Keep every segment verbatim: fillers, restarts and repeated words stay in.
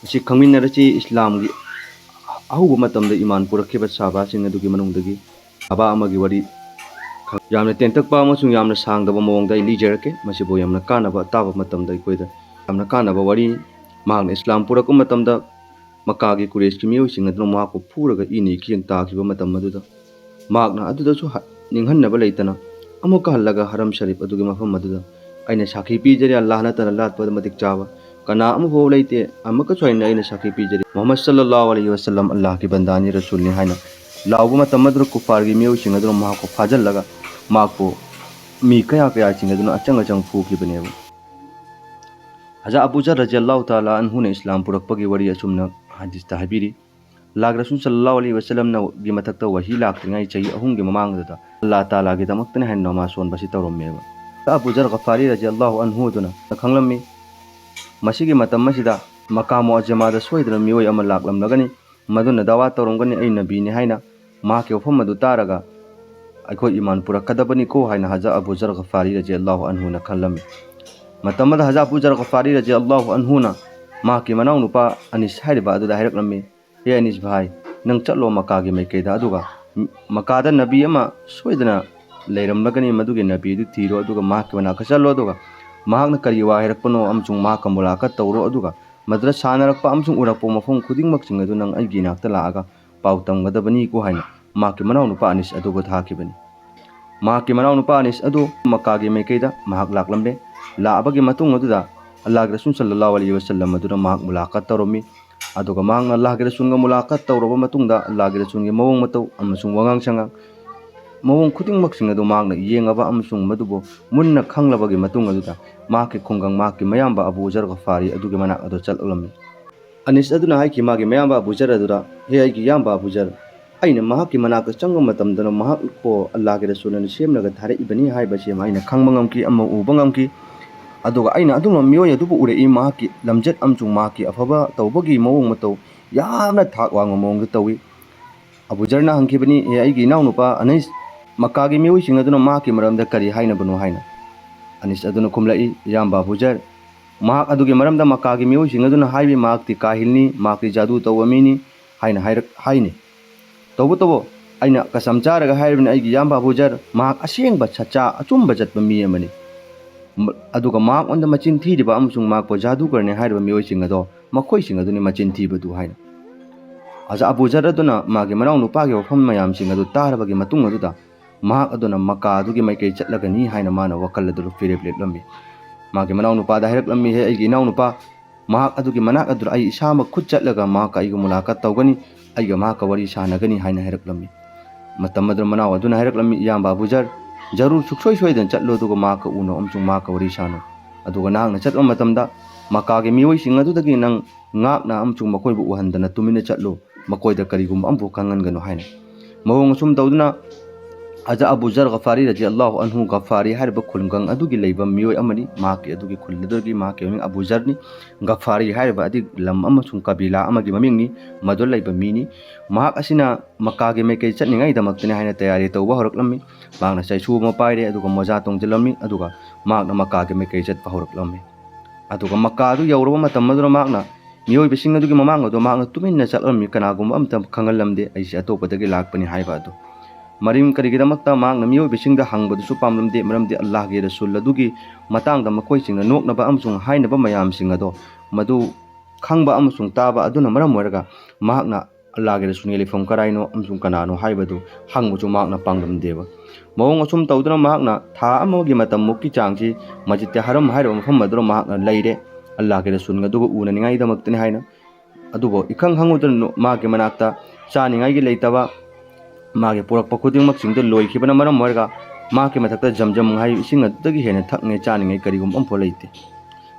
ꯑꯁꯤ ꯈꯪꯃꯤꯟꯅꯔꯁꯤ꯫ ꯏꯁꯂꯥꯝꯒꯤ ꯑꯍꯧꯕ ꯃꯇꯝꯗ ꯏꯃꯥꯟ ꯄꯨꯔꯛꯈꯤꯕ ꯁꯍꯥꯕꯥꯁꯤꯡ ꯑꯗꯨꯒꯤ ꯃꯅꯨꯡꯗꯒꯤ ꯁꯍꯥꯕꯥ ꯑꯃꯒꯤ ꯋꯥꯔꯤ ꯌꯥꯝꯅ ꯇꯦꯟꯇꯛꯄ ꯑꯃꯁꯨꯡ ꯌꯥꯝꯅ ꯁꯥꯡꯗꯕ ꯃꯑꯣꯡꯗ ꯑꯩ ꯂꯤꯖꯔꯛꯀꯦ꯫ ꯃꯁꯤꯕꯨ ꯌꯥꯝꯅ ꯀꯥꯟꯅꯕ, ꯇꯥꯕ ꯃꯇꯝꯗ ꯑꯩꯈꯣꯏꯗ ꯌꯥꯝꯅ ꯀꯥꯟꯅꯕ ꯋꯥꯔꯤ꯫ ꯃꯍꯥꯛꯅ ꯏꯁꯂꯥꯝ ꯄꯨꯔꯛꯄ ꯃꯇꯝꯗ ꯃꯀꯥꯒꯤ ꯀꯨꯔꯦꯁꯀꯤ ꯃꯤꯑꯣꯏꯁꯤꯡ ꯑꯗꯨꯅ ꯃꯍꯥꯛꯄꯨ ꯐꯨꯔꯒ ꯏ ꯅꯩꯈꯤꯗꯅ ꯇꯥꯈꯤꯕ ꯃꯇꯝ ꯑꯗꯨꯗ ꯃꯍꯥꯛꯅ ꯑꯗꯨꯗꯁꯨ ꯍ-, ꯅꯤꯡꯍꯟꯅꯕ ꯂꯩꯇꯅ ꯑꯃꯨꯛꯀ ꯍꯜꯂꯒ ꯍꯔꯝ ꯁꯔꯤꯐ ꯑꯗꯨꯒꯤ ꯃꯐꯝ ꯑꯗꯨꯗ, "ꯑꯩꯅ ꯁꯥꯈꯤ ꯄꯤꯖꯔꯤ, ꯑꯜꯂꯥꯍ ꯅꯠꯇꯅ ꯂꯥꯠꯄꯗ ꯃꯇꯤꯛ ꯆꯥꯕ ꯀꯅꯥ ꯑꯃꯐꯥꯎ ꯂꯩꯇꯦ, ꯑꯃꯨꯛꯀꯁꯨ ꯍꯦꯟꯅ ꯑꯩꯅ ꯁꯥꯈꯤ ꯄꯤꯖꯔꯤ, ꯃꯨꯍꯝꯃꯗ ꯁꯜꯂꯜꯂꯥꯍꯨ ꯑꯂꯩꯍꯤ ꯋꯁꯜꯂꯝ ꯑꯜꯂꯥꯍꯒꯤ ꯕꯟꯗꯥꯅꯤ, ꯔꯁꯨꯜꯅꯤ" ꯍꯥꯏꯅ ꯂꯥꯎꯕ ꯃꯇꯝ ꯑꯗꯨꯗ ꯀꯨꯐꯥꯔꯒꯤ ꯃꯤꯑꯣꯏꯁꯤꯡ ꯑꯗꯨꯅ ꯃꯍꯥꯛꯄꯨ ꯐꯥꯖꯤꯜꯂꯒ ꯃꯍꯥꯛꯄꯨ ꯃꯤ ꯀꯌꯥ ꯀꯌꯥꯁꯤꯡ ꯑꯗꯨꯅ ꯑꯆꯪ ꯑꯆꯪ ꯐꯨꯈꯤꯕꯅꯦꯕ꯫ ꯍꯖꯥ ꯑꯕꯨ ꯖꯔ ꯔꯖꯤꯌꯜꯂꯥꯍꯨ ꯇꯥꯂꯥ ꯑꯟꯍꯨꯅ ꯏꯁꯂꯥꯝ ꯄꯨꯔꯛꯄꯒꯤ ꯋꯥꯔꯤ ꯑꯁꯨꯝꯅ ꯍꯗꯤꯁꯇ ꯍꯥꯏꯕꯤꯔꯤ, "ꯂꯥꯛ ꯔꯁꯨꯜ ꯁꯜꯂꯜꯂꯥꯍꯨ ꯑꯂꯩꯍꯤ ꯋꯁꯜꯂꯝꯅꯒꯤ ꯃꯊꯛꯇ ꯋꯥꯍꯤ ꯂꯥꯛꯇ꯭ꯔꯤꯉꯩ ꯆꯍꯤ ꯑꯍꯨꯝꯒꯤ ꯃꯃꯥꯡꯗꯨꯗ ꯑꯜꯂꯥꯍ ꯇꯥꯂꯥꯒꯤꯗꯃꯛꯇꯅꯤ ꯍꯥꯏꯅ ꯅꯃꯥꯖ ꯁꯣꯟꯕꯁꯤ ꯇꯧꯔꯝꯃꯦꯕ꯫ ꯑꯕꯨ ꯖꯔ ꯒꯐꯥꯔꯤ ꯔꯖꯤꯌꯜꯂꯥꯍꯨ ꯑꯟꯍꯨ ꯑꯗꯨꯅ ꯈꯪꯂꯝꯃꯤ, ꯃꯁꯤꯒꯤ ꯃꯇꯝ ꯑꯁꯤꯗ ꯃꯀꯥ ꯃꯨꯑꯖꯃꯥꯗ ꯁꯣꯏꯗꯅ ꯃꯤꯑꯣꯏ ꯑꯃ ꯂꯥꯛꯂꯝꯂꯒꯅꯤ, ꯃꯗꯨꯅ ꯗꯥꯋꯥ ꯇꯧꯔꯝꯒꯅꯤ ꯑꯩ ꯅꯕꯤꯅꯤ ꯍꯥꯏꯅ꯫ ꯃꯍꯥꯛꯀꯤ ꯋꯥꯐꯝ ꯑꯗꯨ ꯇꯥꯔꯒ ꯑꯩꯈꯣꯏ ꯏꯃꯥꯟ ꯄꯨꯔꯛꯀꯗꯕꯅꯤꯀꯣ" ꯍꯥꯏꯅ ꯍꯖꯥ ꯑꯕꯨ ꯖꯔ ꯒꯐꯥꯔꯤ ꯔꯖꯤꯌꯜꯂꯥꯍꯨ ꯑꯟꯍꯨꯅ ꯈꯜꯂꯝꯃꯤ꯫ ꯃꯇꯝ ꯑꯗꯨꯗ ꯍꯖꯥ ꯑꯕꯨ ꯖꯔ ꯒꯐꯥꯔꯤ ꯔꯖꯤꯌꯜꯂꯥꯍꯨ ꯑꯟꯍꯨꯅ ꯃꯍꯥꯛꯀꯤ ꯃꯅꯥꯎꯅꯨꯄꯥ ꯑꯅꯤꯁ ꯍꯥꯏꯔꯤꯕ ꯑꯗꯨꯗ ꯍꯥꯏꯔꯛꯂꯝꯃꯤ, "ꯍꯦ ꯑꯅꯤꯁ ꯚꯥꯏ, ꯅꯪ ꯆꯠꯂꯣ ꯃꯀꯥꯒꯤ ꯃꯥꯏꯀꯩꯗ, ꯑꯗꯨꯒ ꯃꯀꯥꯗ ꯅꯕꯤ ꯑꯃ ꯁꯣꯏꯗꯅ ꯂꯩꯔꯝꯂꯒꯅꯤ, ꯃꯗꯨꯒꯤ ꯅꯕꯤꯗꯨ ꯊꯤꯔꯣ, ꯑꯗꯨꯒ ꯃꯍꯥꯛꯀꯤ ꯃꯅꯥꯛꯇ ꯆꯠꯂꯣ, ꯑꯗꯨꯒ ꯃꯍꯥꯛꯅ ꯀꯔꯤ ꯋꯥ ꯍꯥꯏꯔꯛꯄꯅꯣ ꯑꯃꯁꯨꯡ ꯃꯍꯥꯛꯀ ꯃꯨꯂꯥꯀꯠ ꯇꯧꯔꯣ, ꯑꯗꯨꯒ ꯃꯗꯨꯗ ꯁꯥꯟꯅꯔꯛꯄ ꯑꯃꯁꯨꯡ ꯎꯔꯛꯄ ꯃꯐꯝ ꯈꯨꯗꯤꯡꯃꯛꯁꯤꯡ ꯑꯗꯨ ꯅꯪ ꯑꯩꯒꯤ ꯏꯅꯥꯛꯇ ꯂꯥꯛꯑꯒ ꯄꯥꯎ ꯇꯝꯒꯗꯕꯅꯤꯀꯣ" ꯍꯥꯏꯅ ꯃꯍꯥꯛꯀꯤ ꯃꯅꯥꯎꯅꯨꯄꯥ ꯑꯅꯤꯁ ꯑꯗꯨꯕꯨ ꯊꯥꯈꯤꯕꯅꯤ꯫ ꯃꯍꯥꯛꯀꯤ ꯃꯅꯥꯎꯅꯨꯄꯥ ꯑꯅꯤꯁ ꯑꯗꯨ ꯃꯀꯥꯒꯤ ꯃꯥꯏꯀꯩꯗ ꯃꯍꯥꯛ ꯂꯥꯛꯂꯝꯂꯦ꯫ ꯂꯥꯛꯑꯕꯒꯤ ꯃꯇꯨꯡ ꯑꯗꯨꯗ ꯑꯜꯂꯥꯍꯒꯤ ꯔꯁꯨꯜ ꯁꯜꯂꯜꯂꯥꯍꯨ ꯑꯂꯩꯍꯤ ꯋꯁꯜꯂꯝ ꯑꯗꯨꯅ ꯃꯍꯥꯛ ꯃꯨꯂꯥꯀꯠ ꯇꯧꯔꯝꯃꯤ꯫ ꯑꯗꯨꯒ ꯃꯍꯥꯛꯅ ꯑꯜꯂꯥꯍꯒꯤ ꯔꯁꯨꯜꯒ ꯃꯨꯂꯥꯀꯠ ꯇꯧꯔꯕ ꯃꯇꯨꯡꯗ ꯑꯜꯂꯥꯍꯒꯤ ꯔꯁꯨꯜꯒꯤ ꯃꯑꯣꯡ ꯃꯇꯧ ꯑꯃꯁꯨꯡ ꯋꯥꯉꯥꯡ ꯁꯉꯥꯡ, ꯃꯑꯣꯡ ꯈꯨꯗꯤꯡꯃꯛꯁꯤꯡ ꯑꯗꯨ ꯃꯍꯥꯛꯅ ꯌꯦꯡꯉꯕ ꯑꯃꯁꯨꯡ ꯃꯗꯨꯕꯨ ꯃꯨꯟꯅ ꯈꯪꯂꯕꯒꯤ ꯃꯇꯨꯡ ꯑꯗꯨꯗ ꯃꯍꯥꯛꯀꯤ ꯈꯨꯡꯒꯪ, ꯃꯍꯥꯛꯀꯤ ꯃꯌꯥꯝꯕ ꯑꯕꯨ ꯖꯔ ꯒꯐꯥꯔꯤ ꯑꯗꯨꯒꯤ ꯃꯅꯥꯛ ꯑꯗꯨ ꯆꯠꯂꯛꯂꯝꯃꯤ꯫ ꯑꯅꯤꯁ ꯑꯗꯨꯅ ꯍꯥꯏꯈꯤ ꯃꯥꯒꯤ ꯃꯌꯥꯝꯕ ꯑꯕꯨ ꯖꯔ ꯑꯗꯨꯗ, "ꯍꯦ ꯑꯩꯒꯤ ꯏꯌꯥꯝꯕ ꯑꯕꯨ ꯖꯔ, ꯑꯩꯅ ꯃꯍꯥꯛꯀꯤ ꯃꯅꯥꯛꯇ ꯆꯪꯕ ꯃꯇꯝꯗ ꯃꯍꯥꯛꯄꯨ ꯑꯜꯂꯥꯍꯒꯤ ꯔꯁꯨꯜꯅ ꯁꯦꯝꯂꯒ ꯊꯥꯔꯛꯏꯕꯅꯤ ꯍꯥꯏꯕꯁꯤ ꯑꯃ ꯑꯩꯅ ꯈꯪꯕ ꯉꯝꯈꯤ, ꯑꯃ ꯎꯕ ꯉꯝꯈꯤ꯫ ꯑꯗꯨꯒ ꯑꯩꯅ ꯑꯗꯨꯒꯨꯝꯕ ꯃꯤꯑꯣꯏ ꯑꯗꯨꯕꯨ ꯎꯔꯛꯏ, ꯃꯍꯥꯛꯀꯤ ꯂꯝꯆꯠ ꯑꯃꯁꯨꯡ ꯃꯍꯥꯛꯀꯤ ꯑꯐꯕ ꯇꯧꯕꯒꯤ ꯃꯑꯣꯡ ꯃꯇꯧ ꯌꯥꯝꯅ ꯊꯥꯛ ꯋꯥꯡꯕ ꯃꯑꯣꯡꯗ ꯇꯧꯏ"꯫ ꯑꯕꯨ ꯖꯔꯅ ꯍꯪꯈꯤꯕꯅꯤ, "ꯑꯦ ꯑꯩꯒꯤ ꯏꯅꯥꯎꯅꯨꯄꯥ ꯑꯅꯤꯁ, ꯃꯀꯥꯒꯤ ꯃꯤꯑꯣꯏꯁꯤꯡ ꯑꯗꯨꯅ ꯃꯍꯥꯛꯀꯤ ꯃꯔꯝꯗ ꯀꯔꯤ ꯍꯥꯏꯅꯕꯅꯣ?" ꯍꯥꯏꯅ꯫ ꯑꯅꯤꯁ ꯑꯗꯨꯅ ꯈꯨꯝꯂꯛꯏ, "ꯏꯌꯥꯝꯕ ꯑꯕꯨ ꯖꯔ, ꯃꯍꯥꯛ ꯑꯗꯨꯒꯤ ꯃꯔꯝꯗ ꯃꯀꯥꯒꯤ ꯃꯤꯑꯣꯏꯁꯤꯡ ꯑꯗꯨꯅ ꯍꯥꯏꯔꯤ, "ꯃꯍꯥꯛꯇꯤ ꯀꯥꯍꯤꯜꯅꯤ, ꯃꯍꯥꯛꯇꯤ ꯖꯥꯗꯨ ꯇꯧꯕ ꯃꯤꯅꯤ" ꯍꯥꯏꯅ ꯍꯥꯏꯔꯛ-, ꯍꯥꯏꯅꯤ꯫ "ꯇꯧꯕꯇꯕꯨ ꯑꯩꯅ ꯀꯁꯝ ꯆꯥꯔꯒ ꯍꯥꯏꯔꯤꯕꯅꯤ, ꯑꯩꯒꯤ ꯏꯌꯥꯝꯕ ꯑꯕꯨ ꯖꯔ, ꯃꯍꯥꯛ ꯑꯁꯦꯡꯕ ꯁꯆꯥ ꯑꯆꯨꯝꯕ ꯆꯠꯄ ꯃꯤ ꯑꯃꯅꯤ꯫ ꯃ-, ꯑꯗꯨꯒ ꯃꯍꯥꯛꯉꯣꯟꯗ ꯃꯆꯤꯟ ꯊꯤꯔꯤꯕ ꯑꯃꯁꯨꯡ ꯃꯍꯥꯛꯄꯨ ꯖꯥꯗꯨꯒꯔꯅꯤ ꯍꯥꯏꯔꯤꯕ ꯃꯤꯑꯣꯏꯁꯤꯡ ꯑꯗꯣ, ꯃꯈꯣꯏꯁꯤꯡ ꯑꯗꯨꯅꯤ ꯃꯆꯤꯟ ꯊꯤꯕꯗꯨ" ꯍꯥꯏꯅ꯫ ꯑꯖ ꯑꯕꯨ ꯖꯔ ꯑꯗꯨꯅ ꯃꯥꯒꯤ ꯃꯅꯥꯎ ꯅꯨꯄꯥꯒꯤ ꯋꯥꯐꯝ ꯃꯌꯥꯝꯁꯤꯡ ꯑꯗꯨ ꯇꯥꯔꯕꯒꯤ ꯃꯇꯨꯡ ꯑꯗꯨꯗ, ꯃꯍꯥꯛ ꯑꯗꯨꯅ ꯃꯀꯥ ꯑꯗꯨꯒꯤ ꯃꯥꯏꯀꯩ ꯆꯠꯂꯒꯅꯤ ꯍꯥꯏꯅ ꯃꯥꯅ ꯋꯥꯈꯜ ꯑꯗꯨ ꯐꯤꯔꯦꯞ ꯂꯦꯞꯂꯝꯃꯤ꯫ ꯃꯥꯒꯤ ꯃꯅꯥꯎ ꯅꯨꯄꯥꯗ ꯍꯥꯏꯔꯛꯂꯝꯃꯤ, "ꯍꯦ ꯑꯩꯒꯤ ꯏꯅꯥꯎ ꯅꯨꯄꯥ, ꯃꯍꯥꯛ ꯑꯗꯨꯒꯤ ꯃꯅꯥꯛ ꯑꯗꯨꯗ ꯑꯩ ꯏꯁꯥꯃꯛ ꯈꯨꯠ ꯆꯠꯂꯒ ꯃꯍꯥꯛꯀ ꯑꯩꯒ ꯃꯨꯂꯥꯀꯥꯠ ꯇꯧꯒꯅꯤ, ꯑꯩꯒ ꯃꯍꯥꯛꯀ ꯋꯥꯔꯤ ꯁꯥꯟꯅꯒꯅꯤ" ꯍꯥꯏꯅ ꯍꯥꯏꯔꯛꯂꯝꯃꯤ꯫ ꯃꯇꯝ ꯑꯗꯨꯗ ꯃꯅꯥꯎ ꯑꯗꯨꯅ ꯍꯥꯏꯔꯛꯂꯝꯃꯤ, "ꯏꯌꯥꯝꯕ ꯑꯕꯨ ꯖꯔ, ꯖꯔꯨꯔ ꯁꯨꯛꯁꯣꯏ ꯁꯣꯏꯗꯅ ꯆꯠꯂꯨ, ꯑꯗꯨꯒ ꯃꯍꯥꯛꯀ ꯎꯅꯧ ꯑꯃꯁꯨꯡ ꯃꯍꯥꯛꯀ ꯋꯥꯔꯤ ꯁꯥꯟꯅꯧ꯫ ꯑꯗꯨꯒ ꯅꯍꯥꯛꯅ ꯆꯠꯄ ꯃꯇꯝꯗ ꯃꯀꯥꯒꯤ ꯃꯤꯑꯣꯏꯁꯤꯡ ꯑꯗꯨꯗꯒꯤ ꯅꯪ ꯉꯥꯛꯅ ꯑꯃꯁꯨꯡ ꯃꯈꯣꯏꯕꯨ ꯎꯍꯟꯗꯅ ꯇꯨꯃꯤꯟꯅ ꯆꯠꯂꯨ, ꯃꯈꯣꯏꯗ ꯀꯔꯤꯒꯨꯝꯕ ꯑꯃꯐꯥꯎ ꯈꯪꯍꯟꯒꯅꯨ" ꯍꯥꯏꯅ꯫ ꯃꯑꯣꯡ ꯑꯁꯨꯝ ꯇꯧꯗꯨꯅ ꯑꯖ ꯑꯕꯨ ꯖꯔ ꯒꯐꯥꯔꯤ ꯔꯖꯤ ꯑꯜꯂꯥꯍꯨ ꯑꯟꯍꯨ, ꯒꯐꯥꯔꯤ ꯍꯥꯏꯔꯤꯕ ꯈꯨꯡꯒꯪ ꯑꯗꯨꯒꯤ ꯂꯩꯕ ꯃꯤꯑꯣꯏ ꯑꯃꯅꯤ꯫ ꯃꯍꯥꯛꯀꯤ ꯑꯗꯨꯒꯤ ꯈꯨꯜ ꯑꯗꯨꯒꯤ ꯃꯍꯥꯛꯀꯤ ꯃꯃꯤꯡ ꯑꯕꯨ ꯖꯔꯅꯤ꯫ ꯒꯐꯥꯔꯤ ꯍꯥꯏꯔꯤꯕ ꯑꯗꯤ ꯂꯝ ꯑꯃꯁꯨꯡ ꯀꯕꯤꯂꯥ ꯑꯃꯒꯤ ꯃꯃꯤꯡꯅꯤ꯫ ꯃꯗꯨ ꯂꯩꯕ ꯃꯤꯅꯤ꯫ ꯃꯍꯥꯛ ꯑꯁꯤꯅ ꯃꯀꯥꯒꯤ ꯃꯥꯏꯀꯩ ꯆꯠꯅꯤꯡꯉꯥꯏꯗꯃꯛꯇꯅꯤ ꯍꯥꯏꯅ ꯇꯌꯥꯔꯤ ꯇꯧꯕ ꯍꯧꯔꯛꯂꯝꯃꯤ꯫ ꯃꯍꯥꯛꯅ ꯆꯩꯁꯨ ꯑꯃ ꯄꯥꯏꯔꯦ, ꯑꯗꯨꯒ ꯃꯣꯖꯥ ꯇꯣꯡꯁꯤꯜꯂꯝꯃꯤ, ꯑꯗꯨꯒ ꯃꯍꯥꯛꯅ ꯃꯀꯥꯒꯤ ꯃꯥꯏꯀꯩ ꯆꯠꯄ ꯍꯧꯔꯛꯂꯝꯃꯤ꯫ ꯑꯗꯨꯒ ꯃꯀꯥ ꯑꯗꯨ ꯌꯧꯔꯕ ꯃꯇꯝ ꯑꯗꯨꯗ ꯃꯍꯥꯛꯅ ꯃꯤꯑꯣꯏꯕꯁꯤꯡ ꯑꯗꯨꯒꯤ ꯃꯃꯥꯡ ꯑꯗꯨ ꯃꯍꯥꯛꯅ ꯇꯨꯃꯤꯟꯅ ꯆꯠꯂꯝꯃꯤ, ꯀꯅꯥꯒꯨꯝꯕ ꯑꯝꯇ ꯈꯪꯍꯜꯂꯝꯗꯦ, "ꯑꯩꯁꯦ ꯑꯇꯣꯞꯄꯗꯒꯤ ꯂꯥꯛꯄꯅꯤ" ꯍꯥꯏꯕ ꯑꯗꯨ꯫ ꯃꯔꯝ ꯀꯔꯤꯒꯤꯗꯃꯛꯇ ꯃꯍꯥꯛꯅ ꯃꯤꯑꯣꯏꯕꯁꯤꯡꯗ ꯍꯪꯕꯗꯨꯁꯨ ꯄꯥꯝꯂꯝꯗꯦ, ꯃꯔꯝꯗꯤ ꯑꯜꯂꯥꯍꯒꯤ ꯔꯁꯨꯜ ꯑꯗꯨꯒꯤ ꯃꯇꯥꯡꯗ ꯃꯈꯣꯏꯁꯤꯡꯅ ꯅꯣꯛꯅꯕ ꯑꯃꯁꯨꯡ ꯍꯥꯏꯅꯕ ꯃꯌꯥꯝꯁꯤꯡ ꯑꯗꯣ ꯃꯗꯨ ꯈꯪꯕ ꯑꯃꯁꯨꯡ ꯇꯥꯕ ꯑꯗꯨꯅ ꯃꯔꯝ ꯑꯣꯏꯔꯒ ꯃꯍꯥꯛꯅ ꯑꯜꯂꯥꯍꯒꯤ ꯔꯁꯨꯜꯒꯤ ꯂꯩꯐꯝ ꯀꯔꯥꯏꯅꯣ ꯑꯃꯁꯨꯡ ꯀꯅꯥꯅꯣ ꯍꯥꯏꯕꯗꯨ ꯍꯪꯕꯁꯨ ꯃꯍꯥꯛꯅ ꯄꯥꯝꯂꯝꯗꯦꯕ꯫ ꯃꯑꯣꯡ ꯑꯁꯨꯝ ꯇꯧꯗꯨꯅ ꯃꯍꯥꯛꯅ ꯊꯥ ꯑꯃꯒꯤ ꯃꯇꯝꯃꯨꯛꯀꯤ ꯆꯥꯡꯁꯤ ꯃꯁꯖꯤꯗ ꯍꯔꯝ ꯍꯥꯏꯔꯤꯕ ꯃꯐꯝ ꯑꯗꯨꯗ ꯃꯍꯥꯛꯅ ꯂꯩꯔꯦ, ꯑꯜꯂꯥꯍꯒꯤ ꯔꯁꯨꯜ ꯑꯗꯨꯒ ꯎꯅꯅꯤꯡꯉꯥꯏꯗꯃꯛꯇꯅꯤ ꯍꯥꯏꯅ꯫ ꯑꯗꯨꯕꯨ ꯏꯈꯪ ꯈꯪꯍꯧꯗꯅ ꯅꯣ-, ꯃꯍꯥꯛꯀꯤ ꯃꯅꯥꯛꯇ ꯆꯥꯅꯤꯡꯉꯥꯏꯒꯤ ꯂꯩꯇꯕ, ꯃꯥꯒꯤ ꯄꯨꯔꯛꯄ ꯈꯨꯗꯤꯡꯃꯛꯁꯤꯡꯗꯨ ꯂꯣꯏꯈꯤꯕꯅ ꯃꯔꯝ ꯑꯣꯏꯔꯒ ꯃꯍꯥꯛꯀꯤ ꯃꯊꯛꯇ ꯖꯝꯖꯝ ꯍꯥꯏꯕ ꯏꯁꯤꯡ ꯑꯗꯨꯗꯒꯤ ꯍꯦꯟꯅ ꯊꯛꯅꯤꯡꯉꯥꯏ ꯆꯥꯅꯤꯡꯉꯥꯏ ꯀꯔꯤꯒꯨꯝꯕ ꯑꯃꯐꯥꯎ ꯂꯩꯇꯦ꯫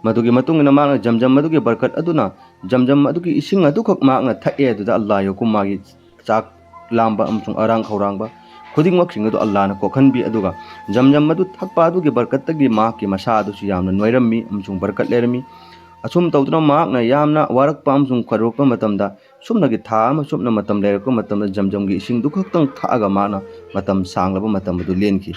ꯃꯗꯨꯒꯤ ꯃꯇꯨꯡ ꯏꯟꯅ ꯃꯍꯥꯛꯅ ꯖꯝꯖꯝ ꯑꯗꯨꯒꯤ ꯕꯔꯀꯠ ꯑꯗꯨꯅ ꯖꯝꯖꯝ ꯑꯗꯨꯒꯤ ꯏꯁꯤꯡ ꯑꯗꯨꯈꯛ ꯃꯍꯥꯛꯅ ꯊꯛꯑꯦ꯫ ꯑꯗꯨꯗ ꯑꯜꯂꯥꯍꯒꯤ ꯍꯨꯀꯨꯝ, ꯃꯥꯒꯤ ꯆꯥꯛ ꯂꯥꯝꯕ ꯑꯃꯁꯨꯡ ꯑꯔꯥꯡ ꯈꯧꯔꯥꯡꯕ ꯈꯨꯗꯤꯡꯃꯛꯁꯤꯡ ꯑꯗꯨ ꯑꯜꯂꯥꯍꯅ ꯀꯣꯛꯍꯟꯕꯤ꯫ ꯑꯗꯨꯒ ꯖꯝꯖꯝ ꯑꯗꯨ ꯊꯛꯄ ꯑꯗꯨꯒꯤ ꯕꯔꯀꯠꯇꯒꯤ ꯃꯍꯥꯛꯀꯤ ꯃꯁꯥ ꯑꯗꯨꯁꯨ ꯌꯥꯝꯅ ꯅꯣꯏꯔꯝꯃꯤ ꯑꯃꯁꯨꯡ ꯕꯔꯀꯠ ꯂꯩꯔꯝꯃꯤ꯫ ꯑꯁꯨꯝ ꯇꯧꯗꯨꯅ ꯃꯍꯥꯛꯅ ꯌꯥꯝꯅ ꯋꯥꯔꯛꯄ ꯑꯃꯁꯨꯡ ꯈꯣꯏꯔꯛꯄ ꯃꯇꯝꯗ ꯁꯨꯞꯅꯒꯤ ꯊꯥ ꯑꯃ ꯁꯨꯞꯅ ꯃꯇꯝ ꯂꯩꯔꯛꯄ ꯃꯇꯝꯗ ꯖꯝꯖꯝꯒꯤ ꯏꯁꯤꯡꯗꯨ ꯈꯛꯇꯪ ꯊꯛꯑꯒ ꯃꯍꯥꯛꯅ ꯃꯇꯝ ꯁꯥꯡꯂꯕ ꯃꯇꯝ ꯑꯗꯨ ꯂꯦꯟꯈꯤ꯫